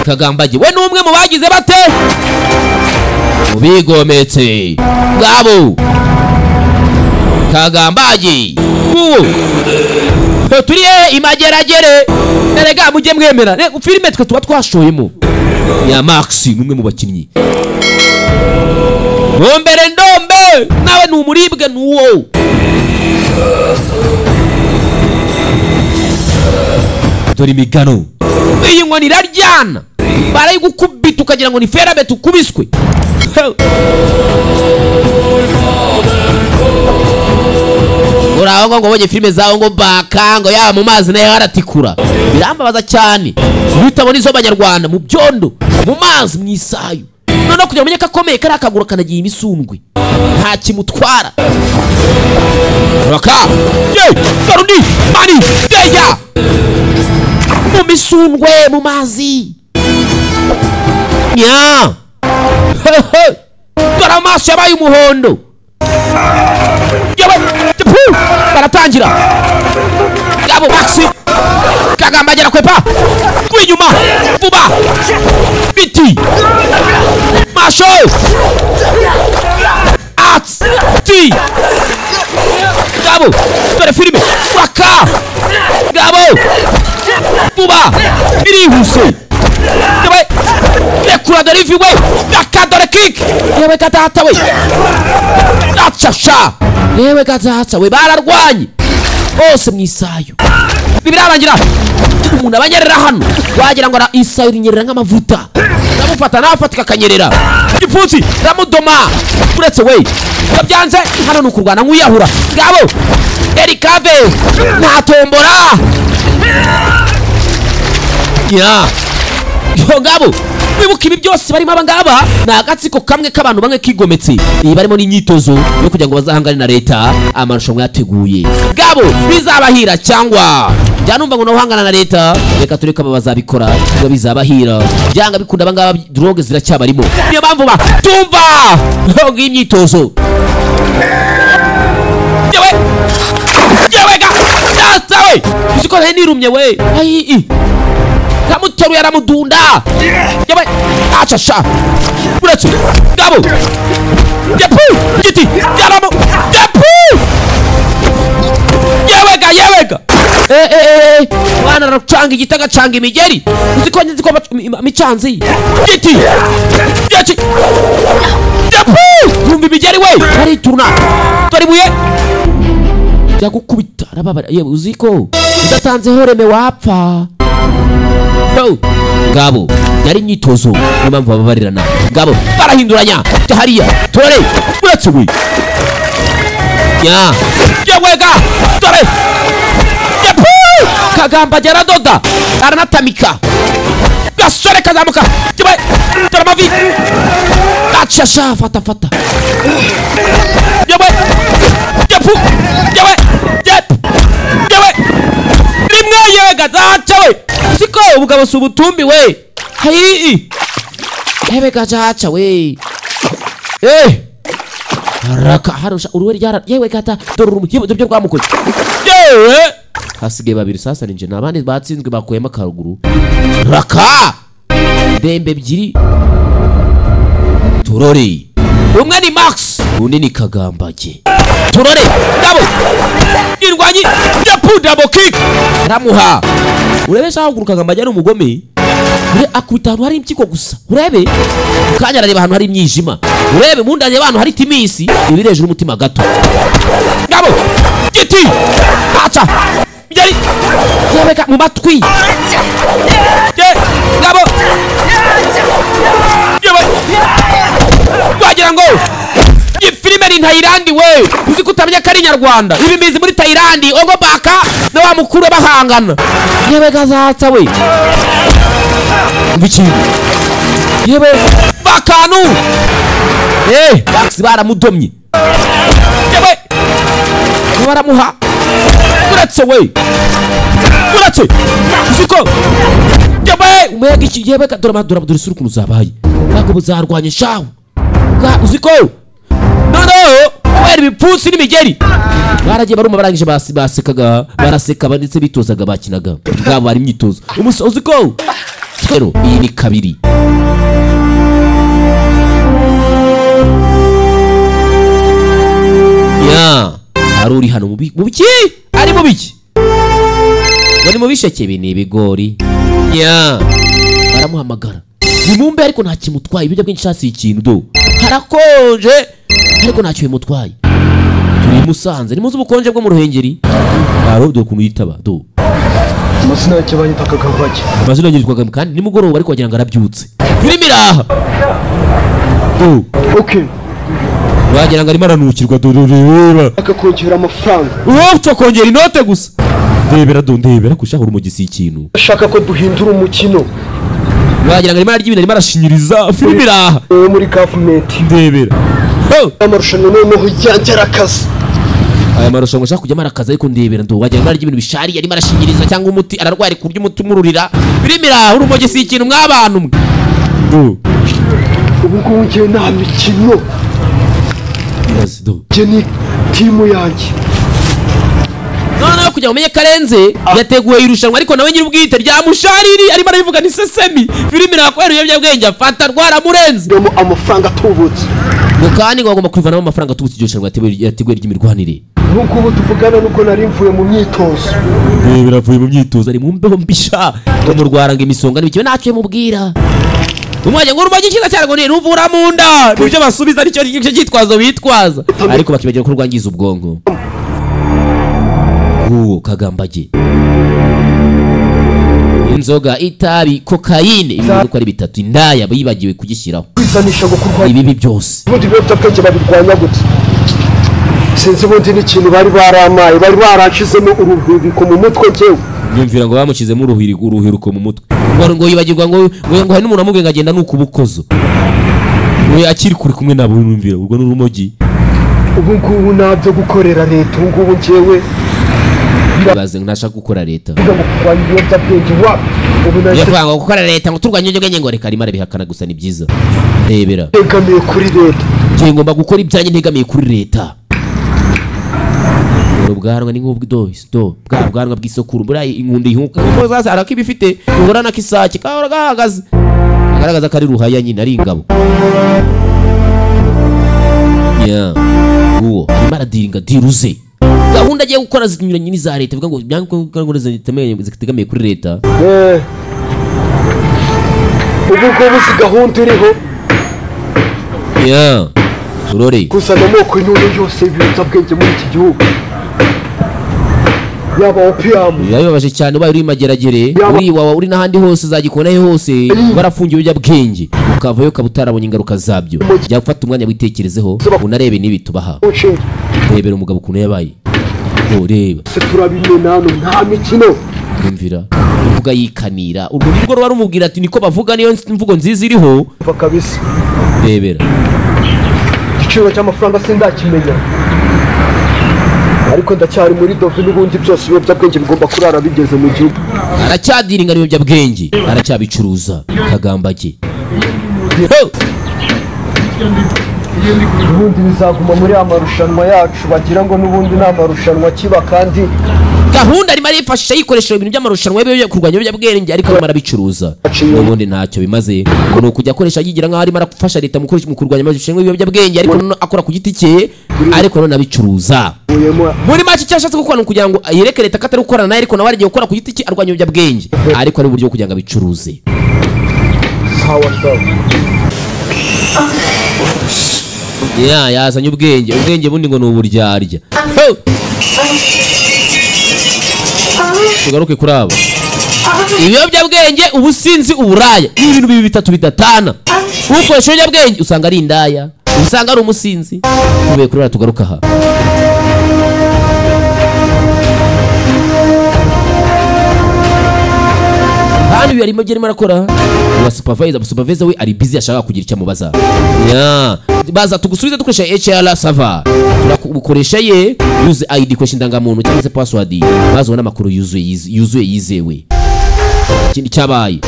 Kagambage we ni umwe mu bagize bate mu bigometse. Ngabo Kagambage uwo turiye imageragere. Erega mujye mwemera filime twe tuba twashoyemo. Ya Max numwe mu bakinnyi. Ndombere ndombe nawe ni umuribwe nuwo. Dore imigano iyi nkoni iraryana, barayigukubita ukagira ngo ni ferabet ukubiswe. Uraho ngo bonye filime zawo ngo baka ngo yaba mu mazi nayo haratikura. Birambabaza cyane utabona izo banyarwanda mu byondo mu mazi mu isayo. None kugira umenye ko akomeye kari akagura kanagiye imisundwe nta kimutwara. Raka ye garundi mani deya mu misundwe mu mazi nya. Dore amaso yabaye umuhondo. Baratangira Gabo Maxi Kagamba agera kwepa kwinyuma vuba biti masho ati Gabo dore filime waka Gabo vuba birihuse rekura dore ivi we raka dore kick yewe gatata we acasha yewe gatata we bararwanye bose mu isayo. Birarangira umuntu abanyerera hano wagira ngo isayo rinyerera nk'amavuta. Ndamufata nafatika akanyerera igipfunsi ramudoma uretse we byanze hano ni ukurwana nk'uyahura. Ngabo Erikave ntatombora ya ngabo. Wibuka ibi byose barimo abangaba ni agatsiko kamwe k'abantu bamwe kigometse. Iyi barimo n'imyitozo yo kugira ngo bazahangane na leta amarushanwa yateguye. Ngabo bizabahira cyangwa byanumva ngo no hangana na leta, reka tureka bazabikora ngo bizabahira. Byanga bikunda abangaba drogue ziracyabarimo, niyo mpamvu batumva ngo imyitozo. Yewe yewe ga data we uziko nirumye we ayi kamuteruye aramudunda. Yewe acasha uretse Gabo yepu giti yaramu yepu yewega yewega mwana aracanga igiti agacanga imigeri uziko nzi ko micanzi giti giti yepu yumva imigeri we arituruna dore ibuye byagukubita arababara. Yewe uziko udatanzeho reme wapfa. Ngabo yari imyitozo niyo mpamvu bababarirana. Ngabo barahinduranya hariya tore uretse we nya yewega dore yepu Kagamba aradoda aranatamika gasore kazamuka yewe dore amavi acasha fata fata yewe yepu yewe yepu yewe rimwe yewe gazaca we siko ubugabo si ubutumbi we hayi hebe gacaca we raka harusha uruwe ryara yewe gata dore urumukibo byo rwamukoze yewe hasigaye babiri sasa ninje nabandi batsinzwe bakuyemo akaruguru. Raka ndembe ebyiri turore umwe ni Max undi ni Kagambage. Turore ngabo irwanyi yapu double kick ramuha. Urebe shaho kuruka Kagambage ari umugome ure akubita ahantu hari impyiko gusa. Urebe kanya arareba ahantu hari imyijima. Urebe mundanye abantu hari timisi ibiri hejuru umutima gato. Ngabo giti acha byari yebeka mu matwi ngabo yewe wagira ngo filime ni Thailand we uzi kutamenya kari nyarwanda ibi mizi muri Thailand ogo baka na wa mukuru bahangana yewe gazatsa we biki yewe bakanu Max baramudomye yewe baramuha uretse we Kuratse uziko yabaye umuyaga iki yebe dore dore dore suru kuntu zabaye ntabwo buzarwanye shahu uziko noneho kubera ibipfunsi n'imigeri baragiye baruma barangije basekaga baraseka ndetse bitozaga bakinaga bwabo bari imyitozo uziko rero iyi ni kabiri. Ya hari uri hano mu biki ari mu biki bari mu bisheke ibi ni ibigori. Ya baramuhamagara nimumbe ariko nta kimutwaye ibyo bwinshi hasi ikintu do harakonje ariko ntacyo bimutwaye. Turi Musanze ni muzi ubukonje bwo mu Ruhengeri arobdo kuntu yitaba do amazina yake banyitaga Gavake amazina yitwaga kandi nimugoroba ariko wagira ngo arabyutse filimi iraha do okay wagira ngo arimo aranukirwa do reba akakongera amafaranga uwo kongera inote gusa ndebera do ndebera kushahura umugisi ikintu ashaka ko duhindura umukino wagira ngo arimo ararya ibintu arimo arashinyiriza filimi iraha muri government ndebera amarushanwa noneho yanjye arakaze aya marushanwa ashaka kujya arakaza ariko ndebera ndo wagira ngo ararya ibintu bishariye arimo arashinyiriza cyangwa umuti ararwara kurya umuti umururira filimi iraha urumogi si ikintu mwabantu mwe do ubu ngubu ngiye nta mikino do ni timu yanjye noneho kugira ngo umenye Karenze yateguye irushanwa ariko nawe nyir'ubwite ryamushariri arimo arabivuga ni sesemi filimi irakwera ibiyobyabwenge afata rwaramurenze amafaranga atubutse ngo kandi ngo bagomba kubivanamo amafaranga atubutse iryo rushanwa yateguye ry'imirwanire nk'uko ubu tuvugana nuko nari mvuye mu myitozo biravuye mu myitozo ari mu mbeho mbisha ngo murwara ngo imisonga n'ibikibe ntacyo mubwira umwanya ngo urumogi cyiza cyane ngo ni ruvura mu nda nibyo basubiza nicyo cyitwazo bitwaza ariko bakibagira ko rwangiza ubwonko. Uwo Kagambage inzoga itabi kokayine ibintu uko ari bitatu indaya bibagiwe kugishyiraho kwizanisha ngo kurwanya ibibi byose ubundi ibiyobyabwenge babirwanya gute sinzi ubundi n'ikintu bari baramaye bari barashizemo uruhiriko mu mutwe njyewe nyumvira ngo bamushyizemo uruhiruko mu mutwe ngo yibagirwa ngo ngo hari n'umuntu amubwiye ngo agenda nukubukozo ngo akiri kuri kumwe nabo nyumvira ubwo n'urumogi ubu ngubu nabyo gukorera leta ubu ngubu njyewe baze ntashaka gukora leta yavuga ngo gukora leta ngo turwanye ibiyobyabwenge ngo reka arimo arabihakana gusa ni byiza ndebera ntegamiye kuri leta ngiye ngomba gukora ibyanjye ntegamiye kuri leta ubwanwa ni nk'ubwo do bwa bwanwa bw'isokuru buriya inkundi ihuka kuko zaza arakibifite uhorana kisake kahora gahagaze agaragaza ko ari ruhaya nyine ari ingabo ya uwo arimo aradiringa diruze gahunda agiye gukora zinyuranye n'iza leta bivuga ngo byangombwa zitegamiye kuri leta ubu ngubu si gahunda iriho ya urore kuzana amoko y'intuntu yose y'ibiyobyabwenge muri iki gihugu yaba opium bibabaje cyane ubaye uri mageragere uri iwawa uri n'ahandi hose uzagikonahe hose barafungiye ibiyobyabwenge ukavayo ukaba utarabonye ingaruka zabyo jya gufata umwanya witekerezeho unarebe n'ibi tubaha rebera umugabo ukuntu yabaye reba turabimena hano nta mikino yumvira uvuga yikanira urwo nirwo ruba rumubwira ati niko bavuga niyo mvugo nziza iriho kabisa rebera igiciro cy'amafaranga sindakimenya ariko ndacyari muri dove n'ubundi byose ibiyobyabwenge bigomba kurara bigeze mu gihugu aracyadiringa ibiyobyabwenge aracyabicuruza Kagambage ubundi bizaguma muri amarushanwa yacu bagira ngo n'ubundi ni amarushanwa kiba kandi gahunda arimo arifashisha yikoresha ibintu by'amarushanwa yo kurwanya ibiyobyabwenge ariko arimo arabicuruza n'ubundi ntacyo bimaze ngo ni ukujya akoresha yigira nk'aho arimo arafasha leta mu kurwanya amarushanwa y'ibiyobyabwenge ariko akora ku giti cye ariko none abicuruza muri make icyo ashatse gukora ni ukugira ngo yereke leta ko atari gukorana nayo ariko nawe arigiye gukora ku giti cye arwanya ibiyobyabwenge ariko ari uburyo bwo kugira ngo abicuruze sawa sawa ya yazanye ubwenge ubwenge bundi ngo ni uburyarya tugaruke kuri abo ibiyobyabwenge ubusinzi uburaya ni ibintu bibi bitatu bidatana ukoresha ibiyobyabwenge usanga ari indaya usanga ari umusinzi tuvuye kuri tugaruka aha Kandi uyu arimo arimo arakora wa supervisor we ari busy, ashaka kugira icyo amubaza. Ya baza tugusubize dukoresha HR server, turakukoresha ye use ID, koresha indangamuntu cyangwa se password, maze ubone amakuru yuzuye yizewe. Ikindi cyabaye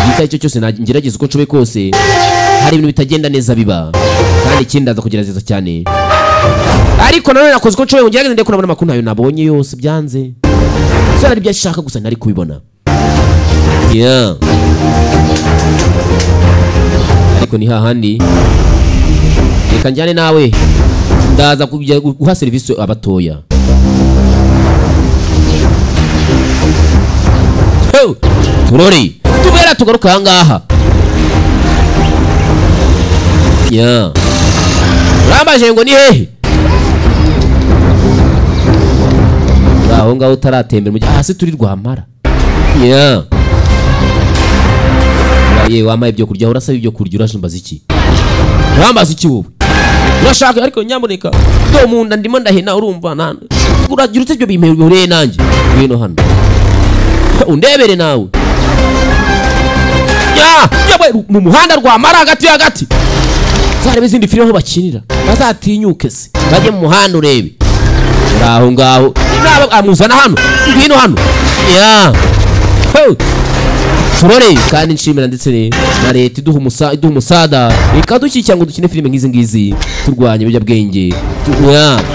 igita icyo cyose ngerageza uko nshoboye kose, hari ibintu bitagenda neza biba, kandi ikindi ndaza kugerageza cyane, ariko nanone nakoze uko nshoboye ngerageza ndeko nabona amakuru nayo nabonye yose byanze. So ari byo ashaka gusa ntari kubibona. Yeah. Ariko ni hahandi reka njyane nawe, ndaza guha serivisi abatoya. Turori tubera tugaruka ahangaha. Yeah. Urambaje ngo ni hehe? Aho ngaho utaratembera mu hasi turi Rwamara. Yeah. Ye wamaye ibyo kurya, urasaba ibyo kurya, urashimbaza iki? Urambaza iki wowe? Urashaka ariko nyamuneka do munda ndimo ndahena, urumva nana. Uragira ute ibyo bimehuriye nanjye? Ngwino hano. Undebere nawe. Ya, yawe mu muhanda Rwamara hagati hagati. Zarebe izindi filime aho bakinira. Bazatinyuke se. Bajye mu muhanda urebe. Uraho ngaho. Naba amuzana hano. Ngwino hano. Ya. Turore kandi nshimira ndetse na leta iduha umusada ikadushyikira ngo dukine filime nk'izi ngizi, turwanye ibiyobyabwenge,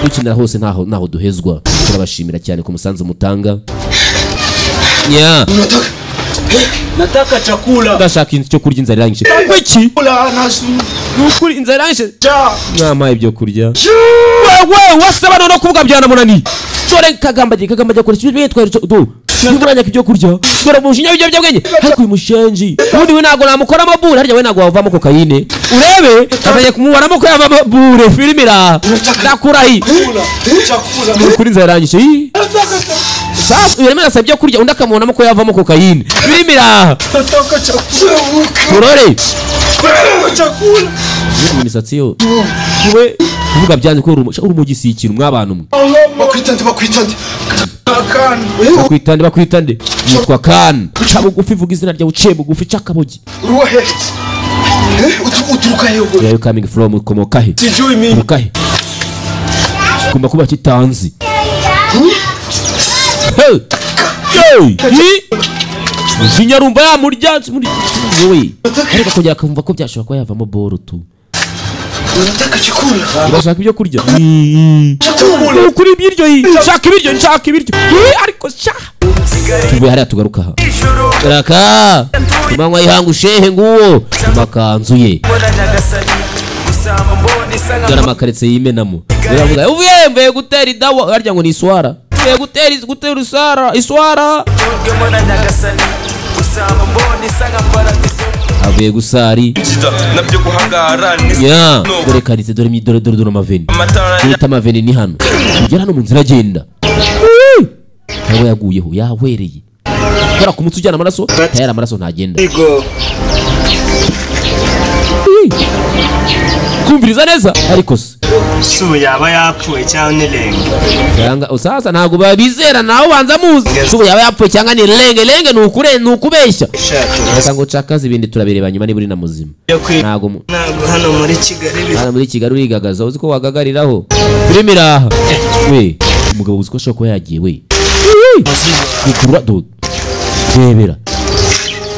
dukinira hose ntaho duhezwa. Turabashimira cyane ku musanzu mutanga. Ya. Nataka chakula. Ndashaka icyo kurya, inzara irangije. Iki? Nukuri inzara irangije. Mwamaye ibyo kurya. Wewe wasaba no kuvuga byanamunani. Dore Kagambage akoresha ibyo twari do. Nimuranya ibyo kurya. Dore mushinya ibyo byabwenge. Ariko uyu mushenji. Ubundi we ntago namukoramo bure, harya we ntago wavamo kokayine. Urebe abaye kumubaramo ko yavamo bure filime ira. Ndakurahi. Kuri inzara irangije. Sasa uyu arimo arasaba ibyo kurya, undi akamubonamo ko yavamo kokayine. Filime ira. Nataka chakula. Turore. Chakula. Imisatsi yo. We kuvuga byanze ko urumogi si ikintu mwabantu mwe. Bakwitande. Bakwitande. Yitwa Kan. Ca bugufi, vuga izina ryawe uciye bugufi, ca kabogi. Uruhe? Uturuka he? Where you coming from? Ukomoka he? Sijui mimi. Ukomoka he? Kigomba kuba kitanzi. Hey! Jinyarumba yamurya muri wewe. Ariko kongera akumva ko byashobora kuba yavamo boro tu. Unataka chakula? Urashaka ibyo kurya? Kuri ibiryo, nshaka ibiryo, nshaka ibiryo. Ariko sha. Tuvuye hariya tugaruka aha. Raka. Kumanywa ihangu shehe nguwo makanzu ye. Dore amakaretse yimenamo. Uravuga uvuye mvuye gutera idawa, harya ngo ni iswara. Mvuye gutera iswara, iswara. Avuye gusari. Ya, dore karitse, dore dore dore dore amaveni. Dore amaveni ni hano. Ugera hano mu nzira agenda. Ntabwo yaguyeho, yahwereye. Dore ku mutsi ujyana amaraso, tayari amaraso ntagenda. Kumviriza neza ariko se subu yaba yapfuye cyangwa ni lenge. Cyangwa usasa ntabwo babizera nawe banza muzi. Subu yaba yapfuye cyangwa ni lenge, lenge nukure nukubeshya. Reka ngo cakaze ibindi turabireba nyuma niba uri na muzima. Ntago hano muri Kigali, hano muri Kigali urigagaza uzi ko wagagariraho. Filime iraha. We umugabo uzi ko ashobora kuba yagiye we. Gukurura do. Rebera.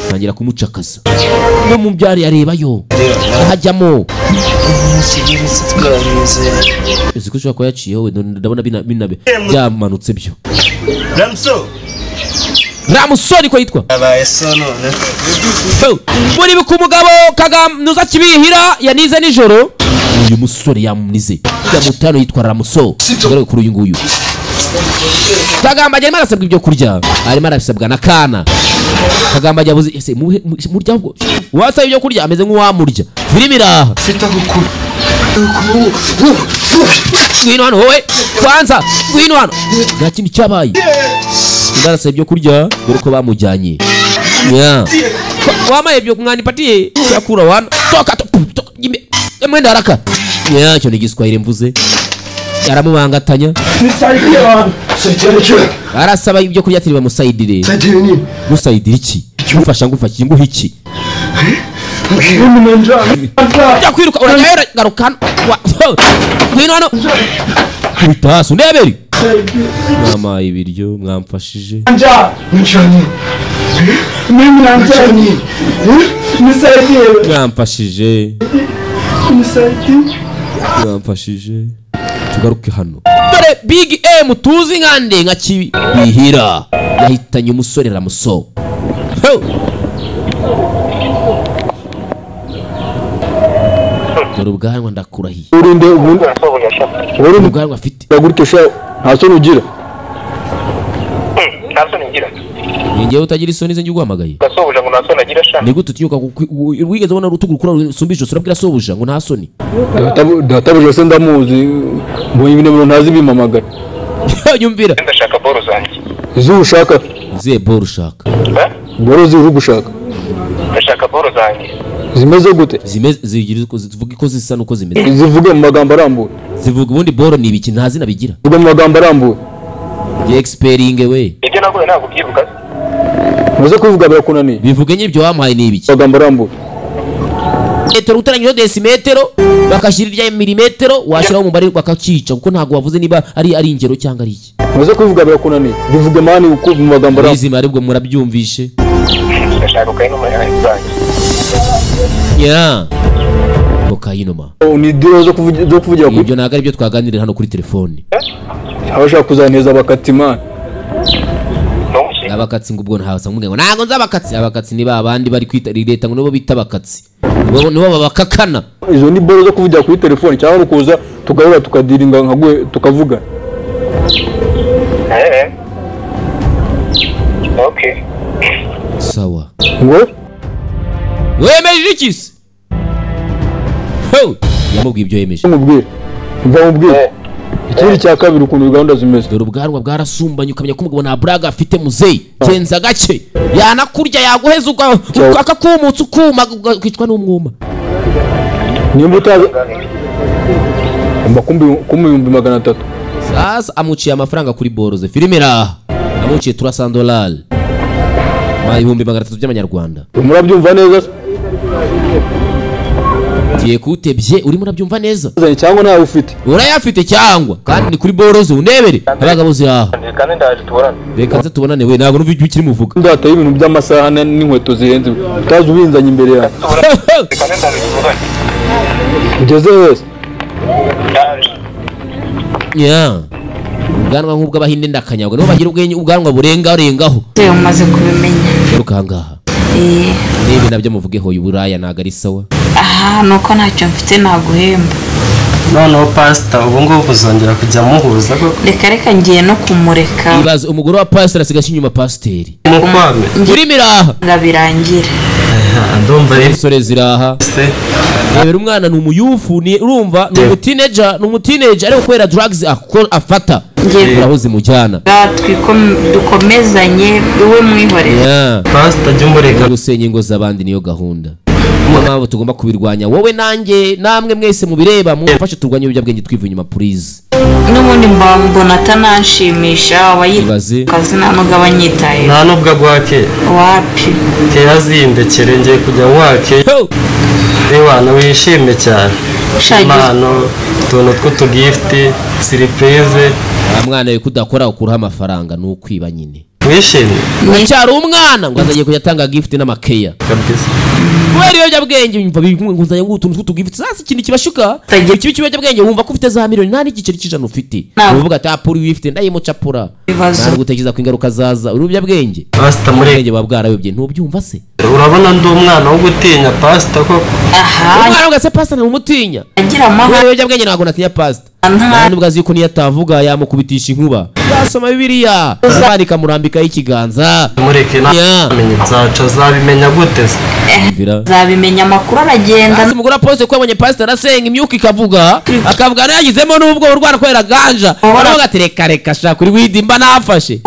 Tangira kumucakaza. No mu byari arebayo. Hajyamo. Uzi ko ushobora kuba yaciyeho we, ndabona bina byamanutse byo. Ramso. Ramusoni ko yitwa. Abaye so none. Muri ku mugabo Kaganuza kibihira yanize nijoro. Uyu musore yamunize. Yamutano yitwa Ramuso. Dore kuri uyu nguyu. Kagamba arimo arasabwa ibyo kurya. Arimo arasabwa na Kana. Kagamba yabuze ese murya ubwo. Wasaba ibyo kurya ameze nk'uwamurya. Filime iraha. Ngwino hano wowe. Kwanza ngwino hano. Nta kindi cyabaye. Ndarasaba ibyo kurya dore ko bamujyanye. Ya. Wamaye ibyo mwanipatie yakura wana. Toka toka. Mwenda haraka. Ya cyo ni Giswahili mvuze. Aramubangatanya. Arasaba ibyo kurya ati bamusayidire. Musayidire iki? Ngufasha ngufasha nguha iki? Jya kwiruka urajya garuka. Ngwino hano. Bitasi ndeberi. Mama ibiryo mwamfashije. Mwamfashije. Mwamfashije. Tugaruke hano. Dore Big M tuzi nkande nka kibihira. Yahitanye umusore Ramuso. Dore ubwanwa ndakurahiye. Urinde ubundi. Urinde ubwanwa afite. Gutyo sha nta soni ugira. Nta soni ngira. Ngiye utagira isoni ze njye gasobuja ngo nta soni agira sha. Ni gute utinyuka wigeze ubona urutugu rukura rusumbije urabwira sobuja ngo nta soni. Databuja se ndamuzi ngo ibintu ntazi bimamagara. Nyumvira. Ndashaka boro zanjye. Izo ushaka? Izihe boro ushaka? Boro ziri gushaka. Ndashaka boro zanjye. Zimeze gute? Zimeze zigira uko zivuga iko zisa nuko zimeze. Zivuge mu magambo arambuye. Zivuga ubundi boro ni ibiki nta zina bigira. Zivuge mu magambo arambuye. Ye experinge we. Ibyo nagoye ntabwo byibuka. Muze kuvuga birakunaniye. Bivuge nyibyo wampaye ni ibiki. Magambo arambuye. Metero utaranyije decimetero bakashyira irya milimetero washiraho umubare bakacica kuko ntago wavuze niba ari ingero cyangwa ari iki. Muze kuvuga birakunaniye. Bivuge mani uko mu magambo arambuye. Izima aribwo murabyumvishe. Ndashaka kokayinoma yanjye. Yeah. Kokayinoma. Ni diro zo kuvugira ku. Ibyo ntago ari byo twaganirira hano kuri telefone. Abashaka kuzaneza bakatima. Abakatsi ngo ubwo ntawasa ngo ntago nzabakatsi. Abakatsi ni babandi bari kwita leta ngo nibo bita abakatsi. Nibo babakakana. Izo ni boro zo kuvugira kuri telefone cyangwa kuza tugahura tukadiringa nkaguye tukavuga. Okay. Sawa. Ngo wemeje iki se? Yamubwiye ibyo yemeje. Mubwire. Mva mubwire. Ikindi cya kabiri ukuntu gahunda zimeze. Dore ubwanwa bwarasumbanye ukamenya ko umugabo nta braga afite muzeyi. Genza gake. Yanakurya yaguheza akakumutsa ukuma ukicwa n'umwuma. Nimba utazi kumbi 300. Sasa amuciye amafaranga kuri boroze. Filime raha. Amuciye $300. Ma 300 by'amanyarwanda. Murabyumva neza? Giye kutebye urimo urabyumva neza? Cyangwa nawe ufite? Urayafite cyangwa? Kandi ni kuri boroze unebere. Abagabo ziraha. Kandi ndaje tubonane. Reka nze tubonane we ntabwo numva ibyo ukiri muvuga. Ndataye ibintu by'amasaha n'inkweto zihenze. Utazi ubinzanye imbere yawe. Kandi ndaje tubonane. Ugeze wese. Yeah. Ubwanwa nk'ubw'abahinde ndakanyagwa nibo bagira ubwenye ubwanwa burenga rengaho. Umaze kubimenya. Garuka ngaha. Nibi nabyo muvugeho y'uburaya ntago ari sawa. Aha nuko ntacyo mfite naguhemba. Noneho pastor ubu ngubu uzongera kujya muhuza koko? Reka ngiye no kumureka. Ibaze umugore wa pastor asigaye inyuma pasiteri. Mukwame. Urimi raha. Ngabirangire. Ndumva rero sore ziraha. Rebera umwana ni umuyufu ni urumva ni umuteenager ni umuteenager ariko kubera drugs afata. Aho zimujyana. Dukomezanye we mwihorere. Pastor jya umureka. Gusenya ingo z'abandi niyo gahunda. Niyo mpamvu tugomba kubirwanya wowe nanjye namwe mwese mubireba mumfashe turwanye ibiyobyabwenge twivuye inyuma please. N'ubundi mbona atananshimisha abayikazi nta nubwo abanyitaye. Nta nubwo agwake. Wapi. Kera zindekere ngiye kujya nkwake. Ewana wishimye cyane. Impano utuntu tw'utugift surprise. Mwana we kudakora ukuraho amafaranga ni ukwiba nyine. Wishimye. Ndacyari umwana ngo azagiye kujya atanga gift n'amakeya. Kabisa. Kubera ibiyobyabwenge yumva nguzanye ngo utuntu tw'utugift sasa ikintu kibashuka. Ikibi cy'ibiyobyabwenge wumva ko ufite za miliyoni nta n'igiceri cy'ijana ufite. Uvuga ati apuri wifite ndayimucapura. Ntabwo gutekereza ku ingaruka zaza urubyabwenge. Pastor muri baba bwarayobye ntubyumva se? Urabona ndi umwana wo gutinya pastor koko. Aha. Umwana ugase pastor ntumutinya. Agira amahoro. Ibiyobyabwenge ntabwo natinya pastor. Nubwo azi ko niyo atavuga yamukubitisha inkuba. Yasoma Bibiliya. Imana ikamurambikaho ikiganza. Mureke namenye nzaca azabimenya gute se? Zabimenya amakuru aragenda. Ati umugore aposte ko yabonye pastor asenga imyuka ikavuga akavuga yagizemo nubwo urwana kubera ganja. Aravuga ati reka reka sha kuri widi mba nafashe.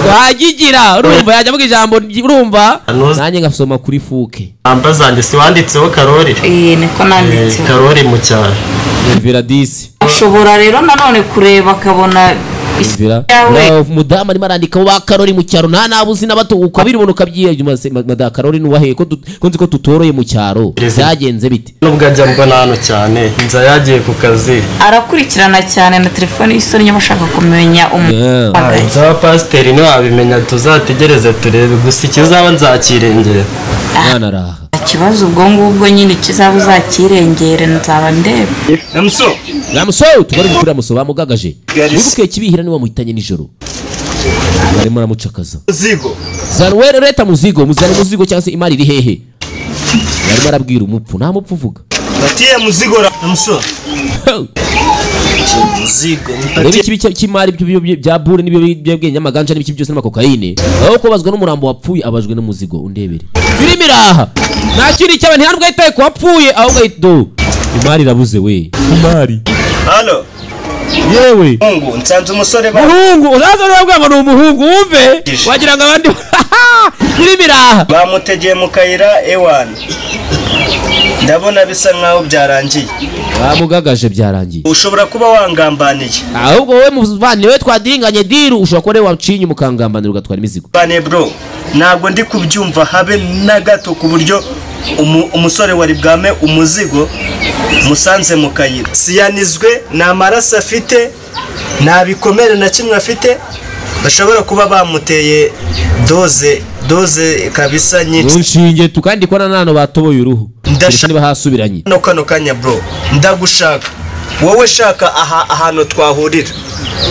Wagigira urumva yajya avuga ijambo urumva nanjye ngasoma kuri fuke. Amba zanjye si wanditseho Karori? Niko nanditseho. Karori mu cyaro. Mvira disi. Ashobora rero nanone kureba akabona yawe. Umudamu arimo arandika ba Karori mu cyaro nta nabuzi n'abato ukabiribona ukabyiye mada Karori nuwahe ko nzi ko tutoroye mu cyaro byagenze bite? Nubwo ajya mbona hano cyane nza yagiye ku kazi. Arakurikirana cyane na telefone y'isoni bashaka kumenya umuntu. Nza pasiteri ni wabimenya tuzategereze turebe gusa ikizaba nzakirengera. Mwana araha. Ikibazo ubwo ngubwo nyine kizaba uzakirengera nzaba ndeba. Namuso. Namuso tugari gukura muso bamugagaje. Wibuke kibihira niwe muhitanye nijoro. Barimo aramucakaza. Muzigo. Zanwere leta muzigo, muzane muzigo cyangwa se imari iri hehe. Barimo arabwira umupfu, nta mupfu uvuga. Batiye muzigo Namuso. Muzigo. Rebe ikibi cy'imari bya bure n'ibyo byabwenge amaganja n'ibiki byose n'amakokayine. Aho kubazwa n'umurambo wapfuye abajwe n'umuzigo undebere. Filimi iraha. Nta kindi cyaba ntihanubwo yitaye ku wapfuye ahubwo do. Imari irabuze we. Imari. Halo. Yewe. Mungu nsanze umusore ba. Muhungu, uzaza urabwa ngo ni umuhungu wumve wagira ngo abandi filimi iraha. Bamutegeye mu kayira ewan. Ndabona bisa nkaho byarangiye. Bamugagaje byarangiye. Ushobora kuba wangambaniye. Ahubwo wowe muvandi we twadinganye diru ushobora kuba wacinye umukangambanira ugatwara imizigo. Bane bro, ntabwo ndi kubyumva habe na gato ku buryo umusore wari bwame umuzigo musanze mu kayira. Siyanizwe nta maraso afite, nta bikomere na kimwe afite, bashobora kuba bamuteye doze kabisa nyinshi. Nshinge tukandi kora nano batoboye uruhu. Ndashaka bahasubiranye. No kano kanya bro, ndagushaka. Wowe shaka aha ahantu twahurira.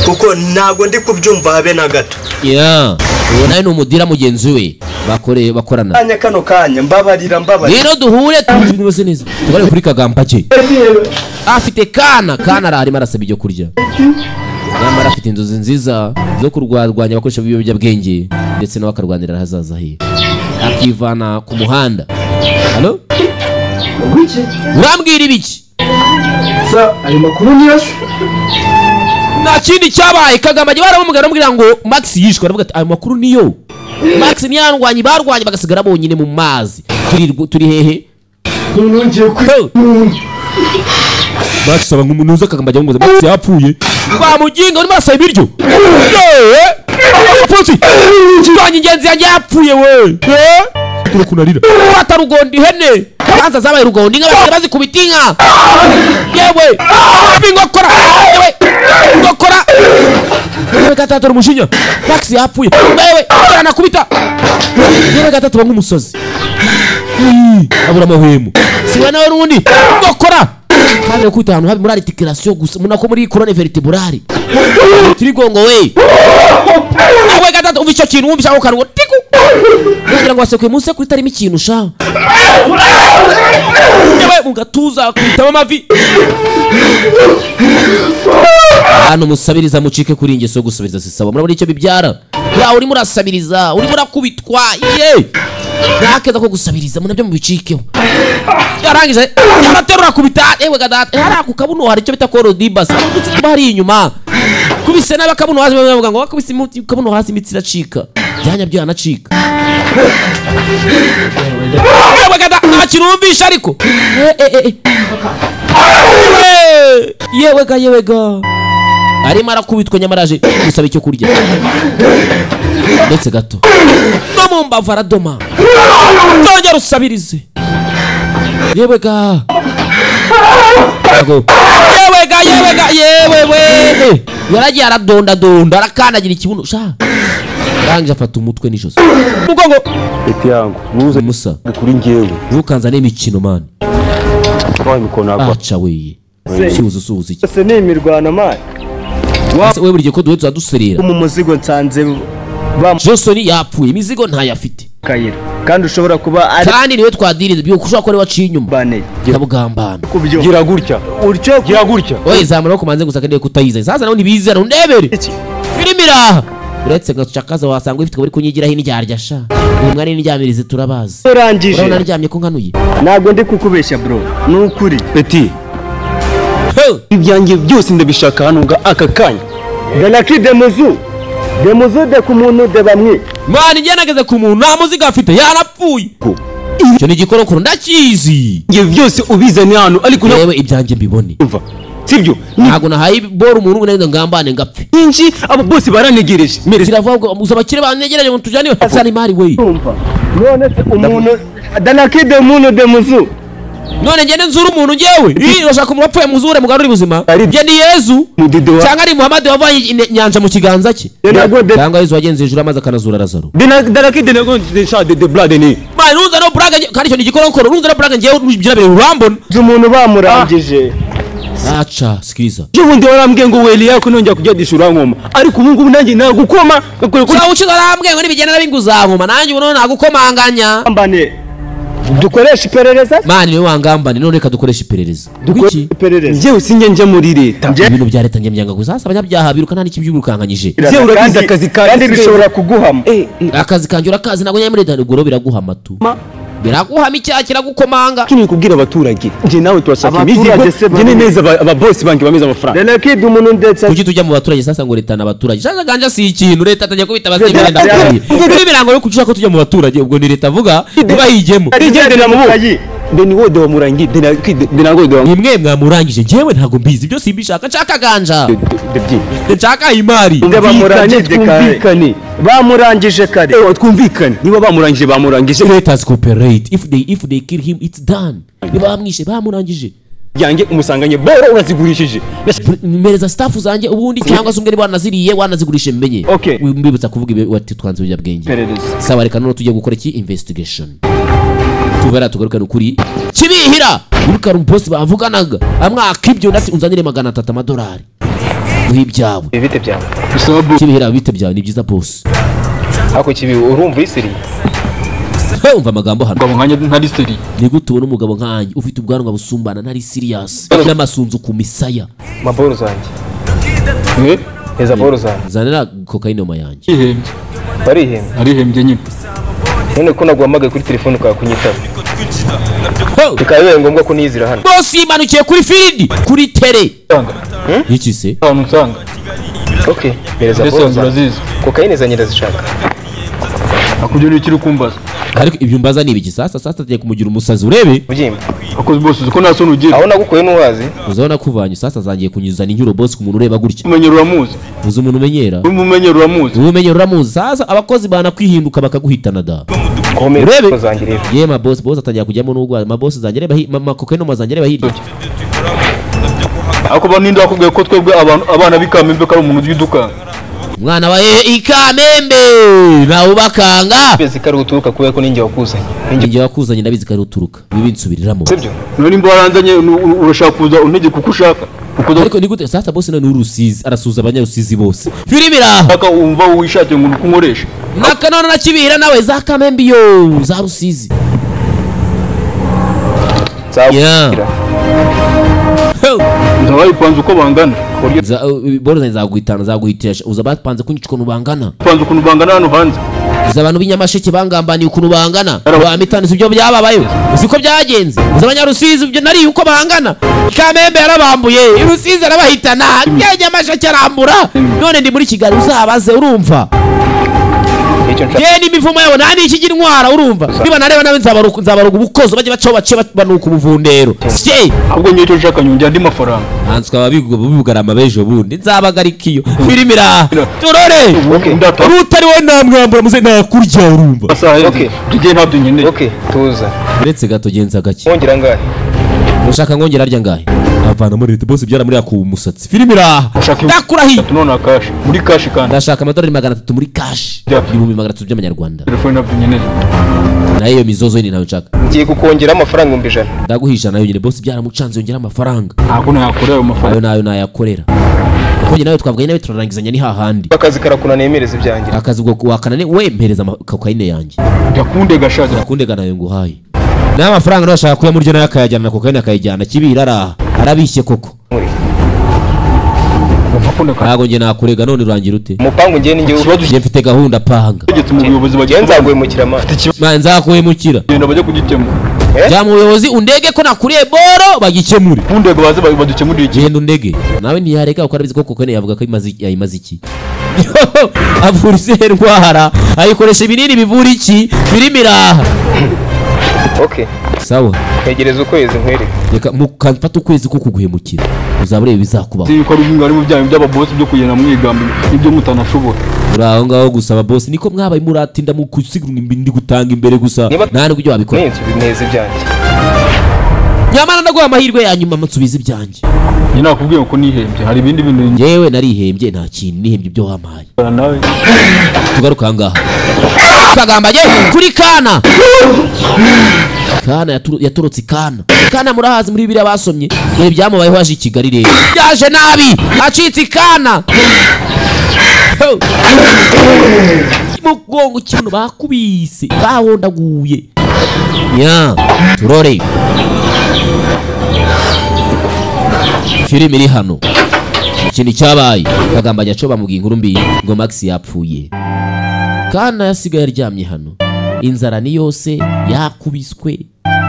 Kuko ntago ndi kubyumva habe na gato. Yeah. Uwo nawe ni umudira mugenzi we bakoreye bakorana. Kanya kano kanya mbabarira. Rero duhure tubimeze neza. Tugare kuri Kagambake. Afite kana ararimo arasaba ibyo kurya. Nyamara afite inzozi nziza zo kurwanya abakoresha b'ibiyobyabwenge ndetse nawe akarwanira ahazaza he. Akivana ku muhanda. Halo? Urambwira ibiki? Sa ayo makuru niyo. Nta kindi cyabaye Kagambage baramubwira bamubwira ngo Max yishwe aravuga ati ayo makuru niyo. Max niyarwanye barwanye bagasigara bonyine mu mazi. Turi hehe? Max aba nk'umunuza Kagambage ngo Max yapfuye. Bamuginga urimo arasaba ibiryo. Putsi. Twanye ingenzi yanjye yapfuye we. Turakunarira. Atarugondi ihene. Kanza zabaye rugondi inka bazikubita inka. Yewe. Bingokora. Yewe. Ngokora. Yewe gatatu umushinya. Max yapfuye. Yewe aranakubita. Yewe gatatu banga umusozi. Abura amahwemo. Siwe nawe rundi. Ngokora. Kandi kwita ahantu habi muri articulation gusa munako muri colonne vertebrale. Tirigongo we. Awe gatatu umva icyo kintu wumva ako kantu tiku. Kugira ngo wasekwe munsi kuri tarimo ikintu sha. Yewe mu gatuza kwitaba amavi. Hano musabiriza mucike kuri ingeso gusabiriza sisaba. Murabona icyo bibyara. Ya urimo urasabiriza, urimo urakubitwa. Ye. Nakeza ko gusabiriza munabyo mubicikeho. Yarangije araterura kubita ewe gadata. Hari ako kabuno hari icyo bita korodibas. Udutsi tuba hari inyuma. Kubise n'abakabuno hasi bavuga ngo wakubise kabuno hasi imitsi iracika. Byanya byo yanacika. Ewe gadata ntakirumvisha ariko. Yewe ga yewe ga. Arimo arakubitwa nyamara aje gusaba icyo kurya. Ndetse gato. No mu mbavu aradoma. Nongera usabirize. Yewe ga. Yewe ga yewe ga yewe we. Yaragiye aradonda donda arakandagira ikibuno sha. Arangije afata umutwe n'ijosi. Mugongo. Eti yangu nuze Musa kuri ngewe. Ntukanzane imikino man. Kwa mikono yako. Acha we. Suzu iki. Se ni imirwano man. We buri gihe ko duhe tuzaduserera. Mu muzigo nsanze Johnson yapfuye imizigo ntayafite. Kayira. Kandi ushobora kuba ari kandi niwe twadirize byo ushobora kuba waciye inyuma. Kabugambana. Gira gutya. Urcyo gira gutya. Oye zamura ko manze gusa kandi kutayiza. Sasa naho nibizera undebere. Filimi iraha. Uretse gacakaza wasanga ifite bari kunyigiraho indyarya sha. Uyu mwari n'indyamirize turabazi. Urangije. Urabona aryamye ko nkanuye. Ntabwo ndi kukubeshya bro. Ni ukuri. Eti. Ibyanjye byose ndabishaka hano nga aka kanya. Ganakide muzu. Demuzude ku muntu de bamwe. Mani njye nageze ku muntu nta muziga afite yarapfuye. Icyo ni igikorokoro ndakizi. Nge byose ubizane hano ariko yewe ibyanjye mbibone. Umva. Sibyo? Ntago nahaye bora umuntu ngo ngambane ngapfe. Inji abo bose baranegereje. Kiravuga ngo abakire banegereje ngo tujyane sana imari we. Umva. None se umuntu danakide umuntu demuzu. None ngende nzura umuntu ngewe. Urashaka umuntu wapfuye muzure mugarure ubuzima. Nge ni Yezu cyangwa ari Muhammad wavanye inyanja mu kiganza cye. Cyangwa Yezu wagenze hejuru amazi akanazura Lazaro. Danakide nago de blood ni. Man urunza no braga kandi icyo ni igikoronkoro urunza no braga ngewe byirabere urambona. Umuntu bamurangije. Acha sikiliza. Ubundi warambwiye ngo weli yako nongera kujya dishura nkoma. Ariko ubu ngubu nanjye nagukoma. Sawa uciza arambwiye ngo nibigenda nabinguza nkoma nanjye ubu nagukomanganya. Mbane. Dukoresha iperereza? Mani niwe wangambane none reka dukoresha iperereza. Dukoresha iperereza. Njyewe sinjye njya muri leta. Ibintu bya leta njye mbyanga gusa abanyabyaha biruka nta n'ikibyirukanganyije. Njyewe urabizi akazi kanjye kandi bishobora kuguhama. Akazi kanjye urakazi ntabwo njya muri leta ubwo biraguhama tu. Biraguhama icyaha kiragukomanga. Kini kubwira abaturage nje nawe turashaka imizigo nje neza aba boss banki bameze amafaranga. Danakide umuntu ndetse kuki tujya mu baturage sasa ngo leta n'abaturage. Sasa ganja si ikintu leta atajya kubita abazimira ndakwiye. Kuri birango yo kucuka ko tujya mu baturage ubwo ni leta avuga bayigemo. Igendera mu Deni wode wa murangi denakide denago de. Ni mwe mwamurangije njyewe ntago mbizi ibyo simbishaka nshaka ganja. Nshaka imari. Twumvikane. Bamurangije kare. Twumvikane. Niba bamurangije bamurangije. Let us cooperate. If they kill him it's done. Niba bamwishe bamurangije. Yange umusanganye boro urazigurishije. Mpereza staff zanjye ubundi cyangwa se umwe niba wanaziriye wanazigurishe mmenye. Mbibutsa kuvuga ibi wati twanze ibiyobyabwenge. Sawa reka none tujye gukora iki investigation. Tubera tugaruka nukuri kibihira urukara umuposi bavuganaga amwaka ibyo ndati unzanire 300 amadolari uhi ibyawe bite byawe kibihira bite byawe ni byiza boss ako kibi urumva isiri umva amagambo hano umugabo nkanjye ntari seri ni gute ubona umugabo nkanjye ufite ubwanwa busumbana ntari serious n'amasunzu ku misaya maboro zanjye eza boro zanjye zanira cocaine ma yanjye ihembye barihembye arihembye nyine none ko naguhamagaye kuri telefone ukakunyitaba bikaba bibaye ngombwa ko niyizira hano boss yimanukiye kuri field kuri tere iki se ahantu nsanga okay mereza boro zanjye cocaine zanjye ndazishaka akubyo ni kiri kumbaza ariko ibyo mbaza ni ibiki sasa sasa tugiye kumugira umusazi urebe ubyimba akoze boss uko nta soni ugira aho nagukuye n'uwazi uzabona kuvanye sasa zangiye kunyuzana inyuro boss ku muntu ureba gutya umenyera uramuzi uzi umuntu umenyera umenyera uramuzi umenyera uramuzi sasa abakozi bana kwihinduka bakaguhitana da urebe ye ma boss boss atangira kujyamo n'ugwa ma boss zanjye reba ma cocaine ma zanjye reba hirya ako baninde akubwiye ko twebwe abantu abana bikamembe ko ari umuntu ujya mwana wa ikamembe nawubakanga ndabizi ko ari uturuka kubera ko ninjye wakuzanye ninjye wakuzanye ndabizi ko ari uturuka bibinsubiriramo sibyo none nimba waranzanye urashaka kuza untegeka uko ushaka ariko ni gute sasa boss none urusizi arasuza abanyarusizi bose filimi iraha aka umva wishakiye ngo ukunkoresha naka none nakibihira nawe za kamembe yo za rusizi nzakubwira nzabayipanze uko bangana boro nzaguhitana nzaguhitisha uza bapanze kunyica ukuntu bangana panze ukuntu bangana hano hanze uza abantu b'inyamasheke bangambaniye ukuntu bangana ba mitani sibyo byababayo uzi ko byagenze uza abanyarusizi ibyo nari uko bangana Kamembe yarabambuye Rusizi arabahitana Nyamasheke arambura none ndi muri Kigali uzabaze urumva ye n'imivumo yabo nta n'iki intwara urumva niba nareba nawe nzabaruga ubukozo bajye bacaho bace banuka ubuvundero sye ahubwo ngiye icyo nshaka nyongera andi mafaranga hanze twaba bibugarama b'ejo bundi nzabagarika iyo filimi iraha turore urutari we namwambura muze nakurya urumva tugiye ntabyo nkeneye okay tuza uretse gato genza gake nkongera angahe ushaka nkongera arya angahe avana muri leta bose byaramuriya ku musatsi filimi iraha ndakurahiye none cash muri cash kandi ndashaka amadolari 300 muri cash 300,000 by'amanyarwanda telefone ntabyo nkeneye nayo iyo mizozo yindi ntayo nshaka ngiye kukongera amafaranga 100,000 ndaguha 100 yonyine boss byaramucanze yongera amafaranga ntabwo nayakorera ayo mafaranga ayo nayo nayakorera kuko njye nawe twavuganye nawe turarangizanya ni hahandi akazi karakunaniye mpereza ibyanjye akazi ubwo wakanane we mpereza kokayine yanjye ndakundega shaje ndakundega nayo nguhaye nayo amafaranga nayo ashaka kuyamurya nayo akayajyana na kokayine akayijyana kibira araha arabishye koko ntabwo njye nakurega none urangira ute umupangu ngiye ninjye njye mfite gahunda panga ngiye nzaguhemukira man nzaguhemukira genda bajye kugikemura jya mu buyobozi undege ko nakuriye boro bagikemure undege baze badukemurire genda undege nawe ntiyarega kuko arabizi ko kokayine yavuga ko yayimaze iki Avura izihe ndwara? Ayikoresha ibinini bivura iki? Birimo iraha. Okay. Sawa. Ntegereza ukwezi nkwereke. Reka mukafata ukwezi ko kuguhemukira, uzaba ureba ibizakubaho. Yuko ari ubwo ari mu byanyu by'ababosi byo kugenda mwigamba ibyo mutanashobora. Uri aho ngaho gusa ababosi niko mwabaye muratinda mu kusiga ndi gutanga imbere gusa, nta nubwo ibyo wabikora. Neza ibyanjye. Nyamara ndaguha amahirwe ya nyuma, nsubiza ibyanjye. Njye nakubwiye ko nihembye, hari ibindi bintu. Njyewe narihembye, nta kintu nihembye ibyo wampaye. Nawe tugaruka aha ngaha. Kagambage kuri Kana. Kana yatorotse. Kana, Kana murahazi muri biriya basomye dore byamubayeho aje i Kigali. Rero yaje nabi acitse Kana mugongo, ikintu bakubise bahondaguye nya. Turore filime iri hano, ikintu cyabaye. Kagambage aco bamubwiye inkuru mbi ngo Max yapfuye. Kana yasigaye aryamye hano, inzara ni yose, yakubiswe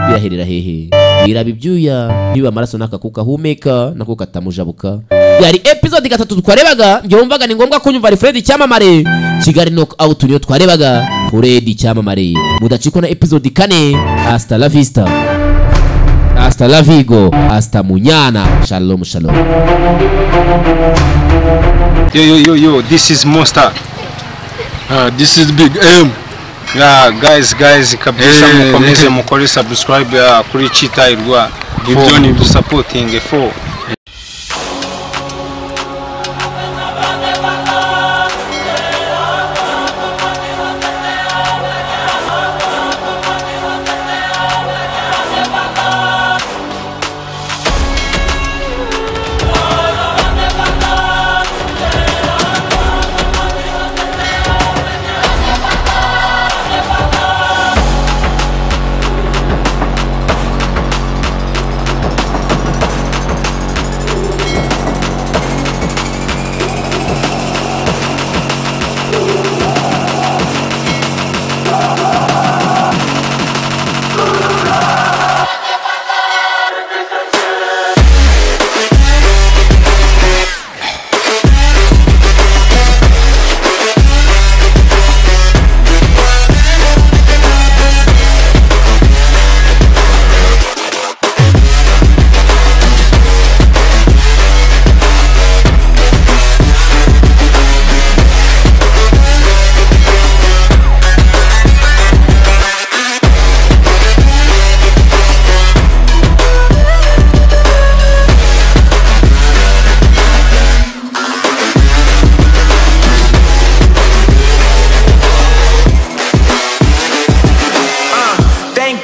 biraherera hehe, biraba ibyuya, niba amaraso n'akakuka humeka nako katamujabuka. Yari episode 3 twarebaga. Njye wumvaga ni ngombwa kunyumva ari Fred Cyamamare. Kigali Knock Out niyo twarebaga, Fred Cyamamare. Mudacikwa na episode 4. Hasta la vista, hasta la vigo, hasta munyana. Shalom shalom. Yo yo yo yo, this is Monster. This is Big M. Yeah, guys, guys, kabisa mukomeze mukore subscribe kuri Chita Irwa. Ibyo ni supporting for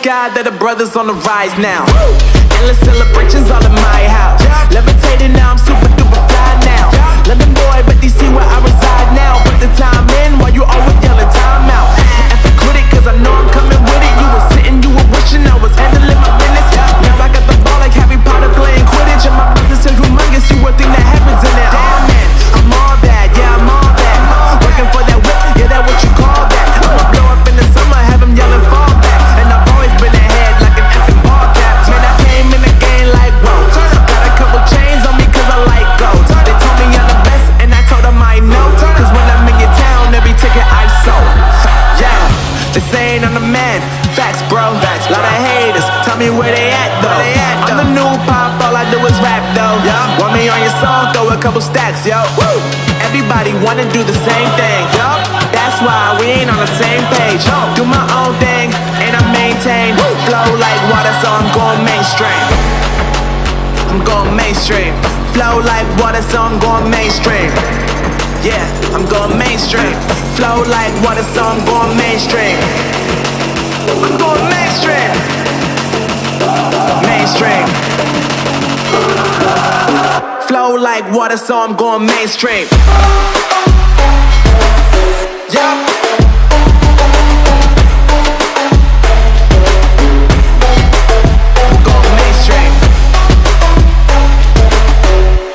God that the brothers on the rise now. Woo! Endless celebrations all in my house. Yeah. Levitating now, I'm super duper fly now. Yeah. London boy, but DC where I reside now. Put the time in while you always yelling time out. And for quit it, cause I know I'm coming with it. You were sitting, you were wishing I was handling my business. Yeah. Now I got the ball like Harry Potter playing Quidditch. And my business is humongous, you a thing that happens in it. Damn man, I'm all that, yeah, I'm all that. Working for that whip, yeah, that what you call that. I'ma blow up in the summer, have him yelling fall back. And I've always been ahead like an effing ball cap. Man, I came in the game like, whoa. Got a couple chains on me cause I like gold. They told me I'm the best and I told them I know. Cause when I'm in your town, every ticket I sold. Yeah, they saying I'm the man. Facts, bro. Facts, lot of haters, tell me where they at though. I'm the new pop, all I do is rap though. Yeah. Want me on your song, throw a couple stacks, yo. Woo! Everybody wanna do the same thing. Yup. That's why we ain't on the same page. Do my own thing and I maintain. Flow like water, so I'm going mainstream. I'm going mainstream. Flow like water, so I'm going mainstream. Yeah, I'm going mainstream. Flow like water, so I'm going mainstream. I'm going mainstream. Mainstream. Flow like water, so I'm going mainstream. Yeah. I'm going mainstream.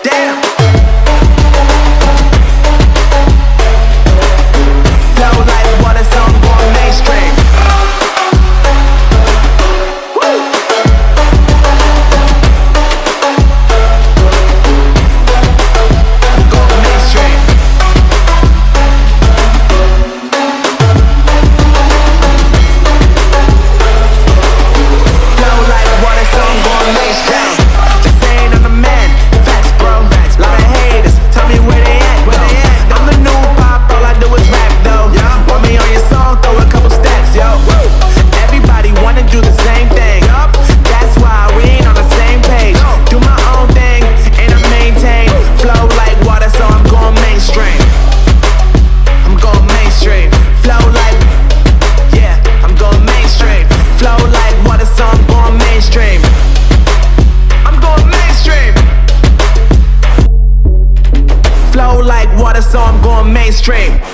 Damn. Flow like water, so I'm going mainstream. Woo. I'm going mainstream. going mainstream.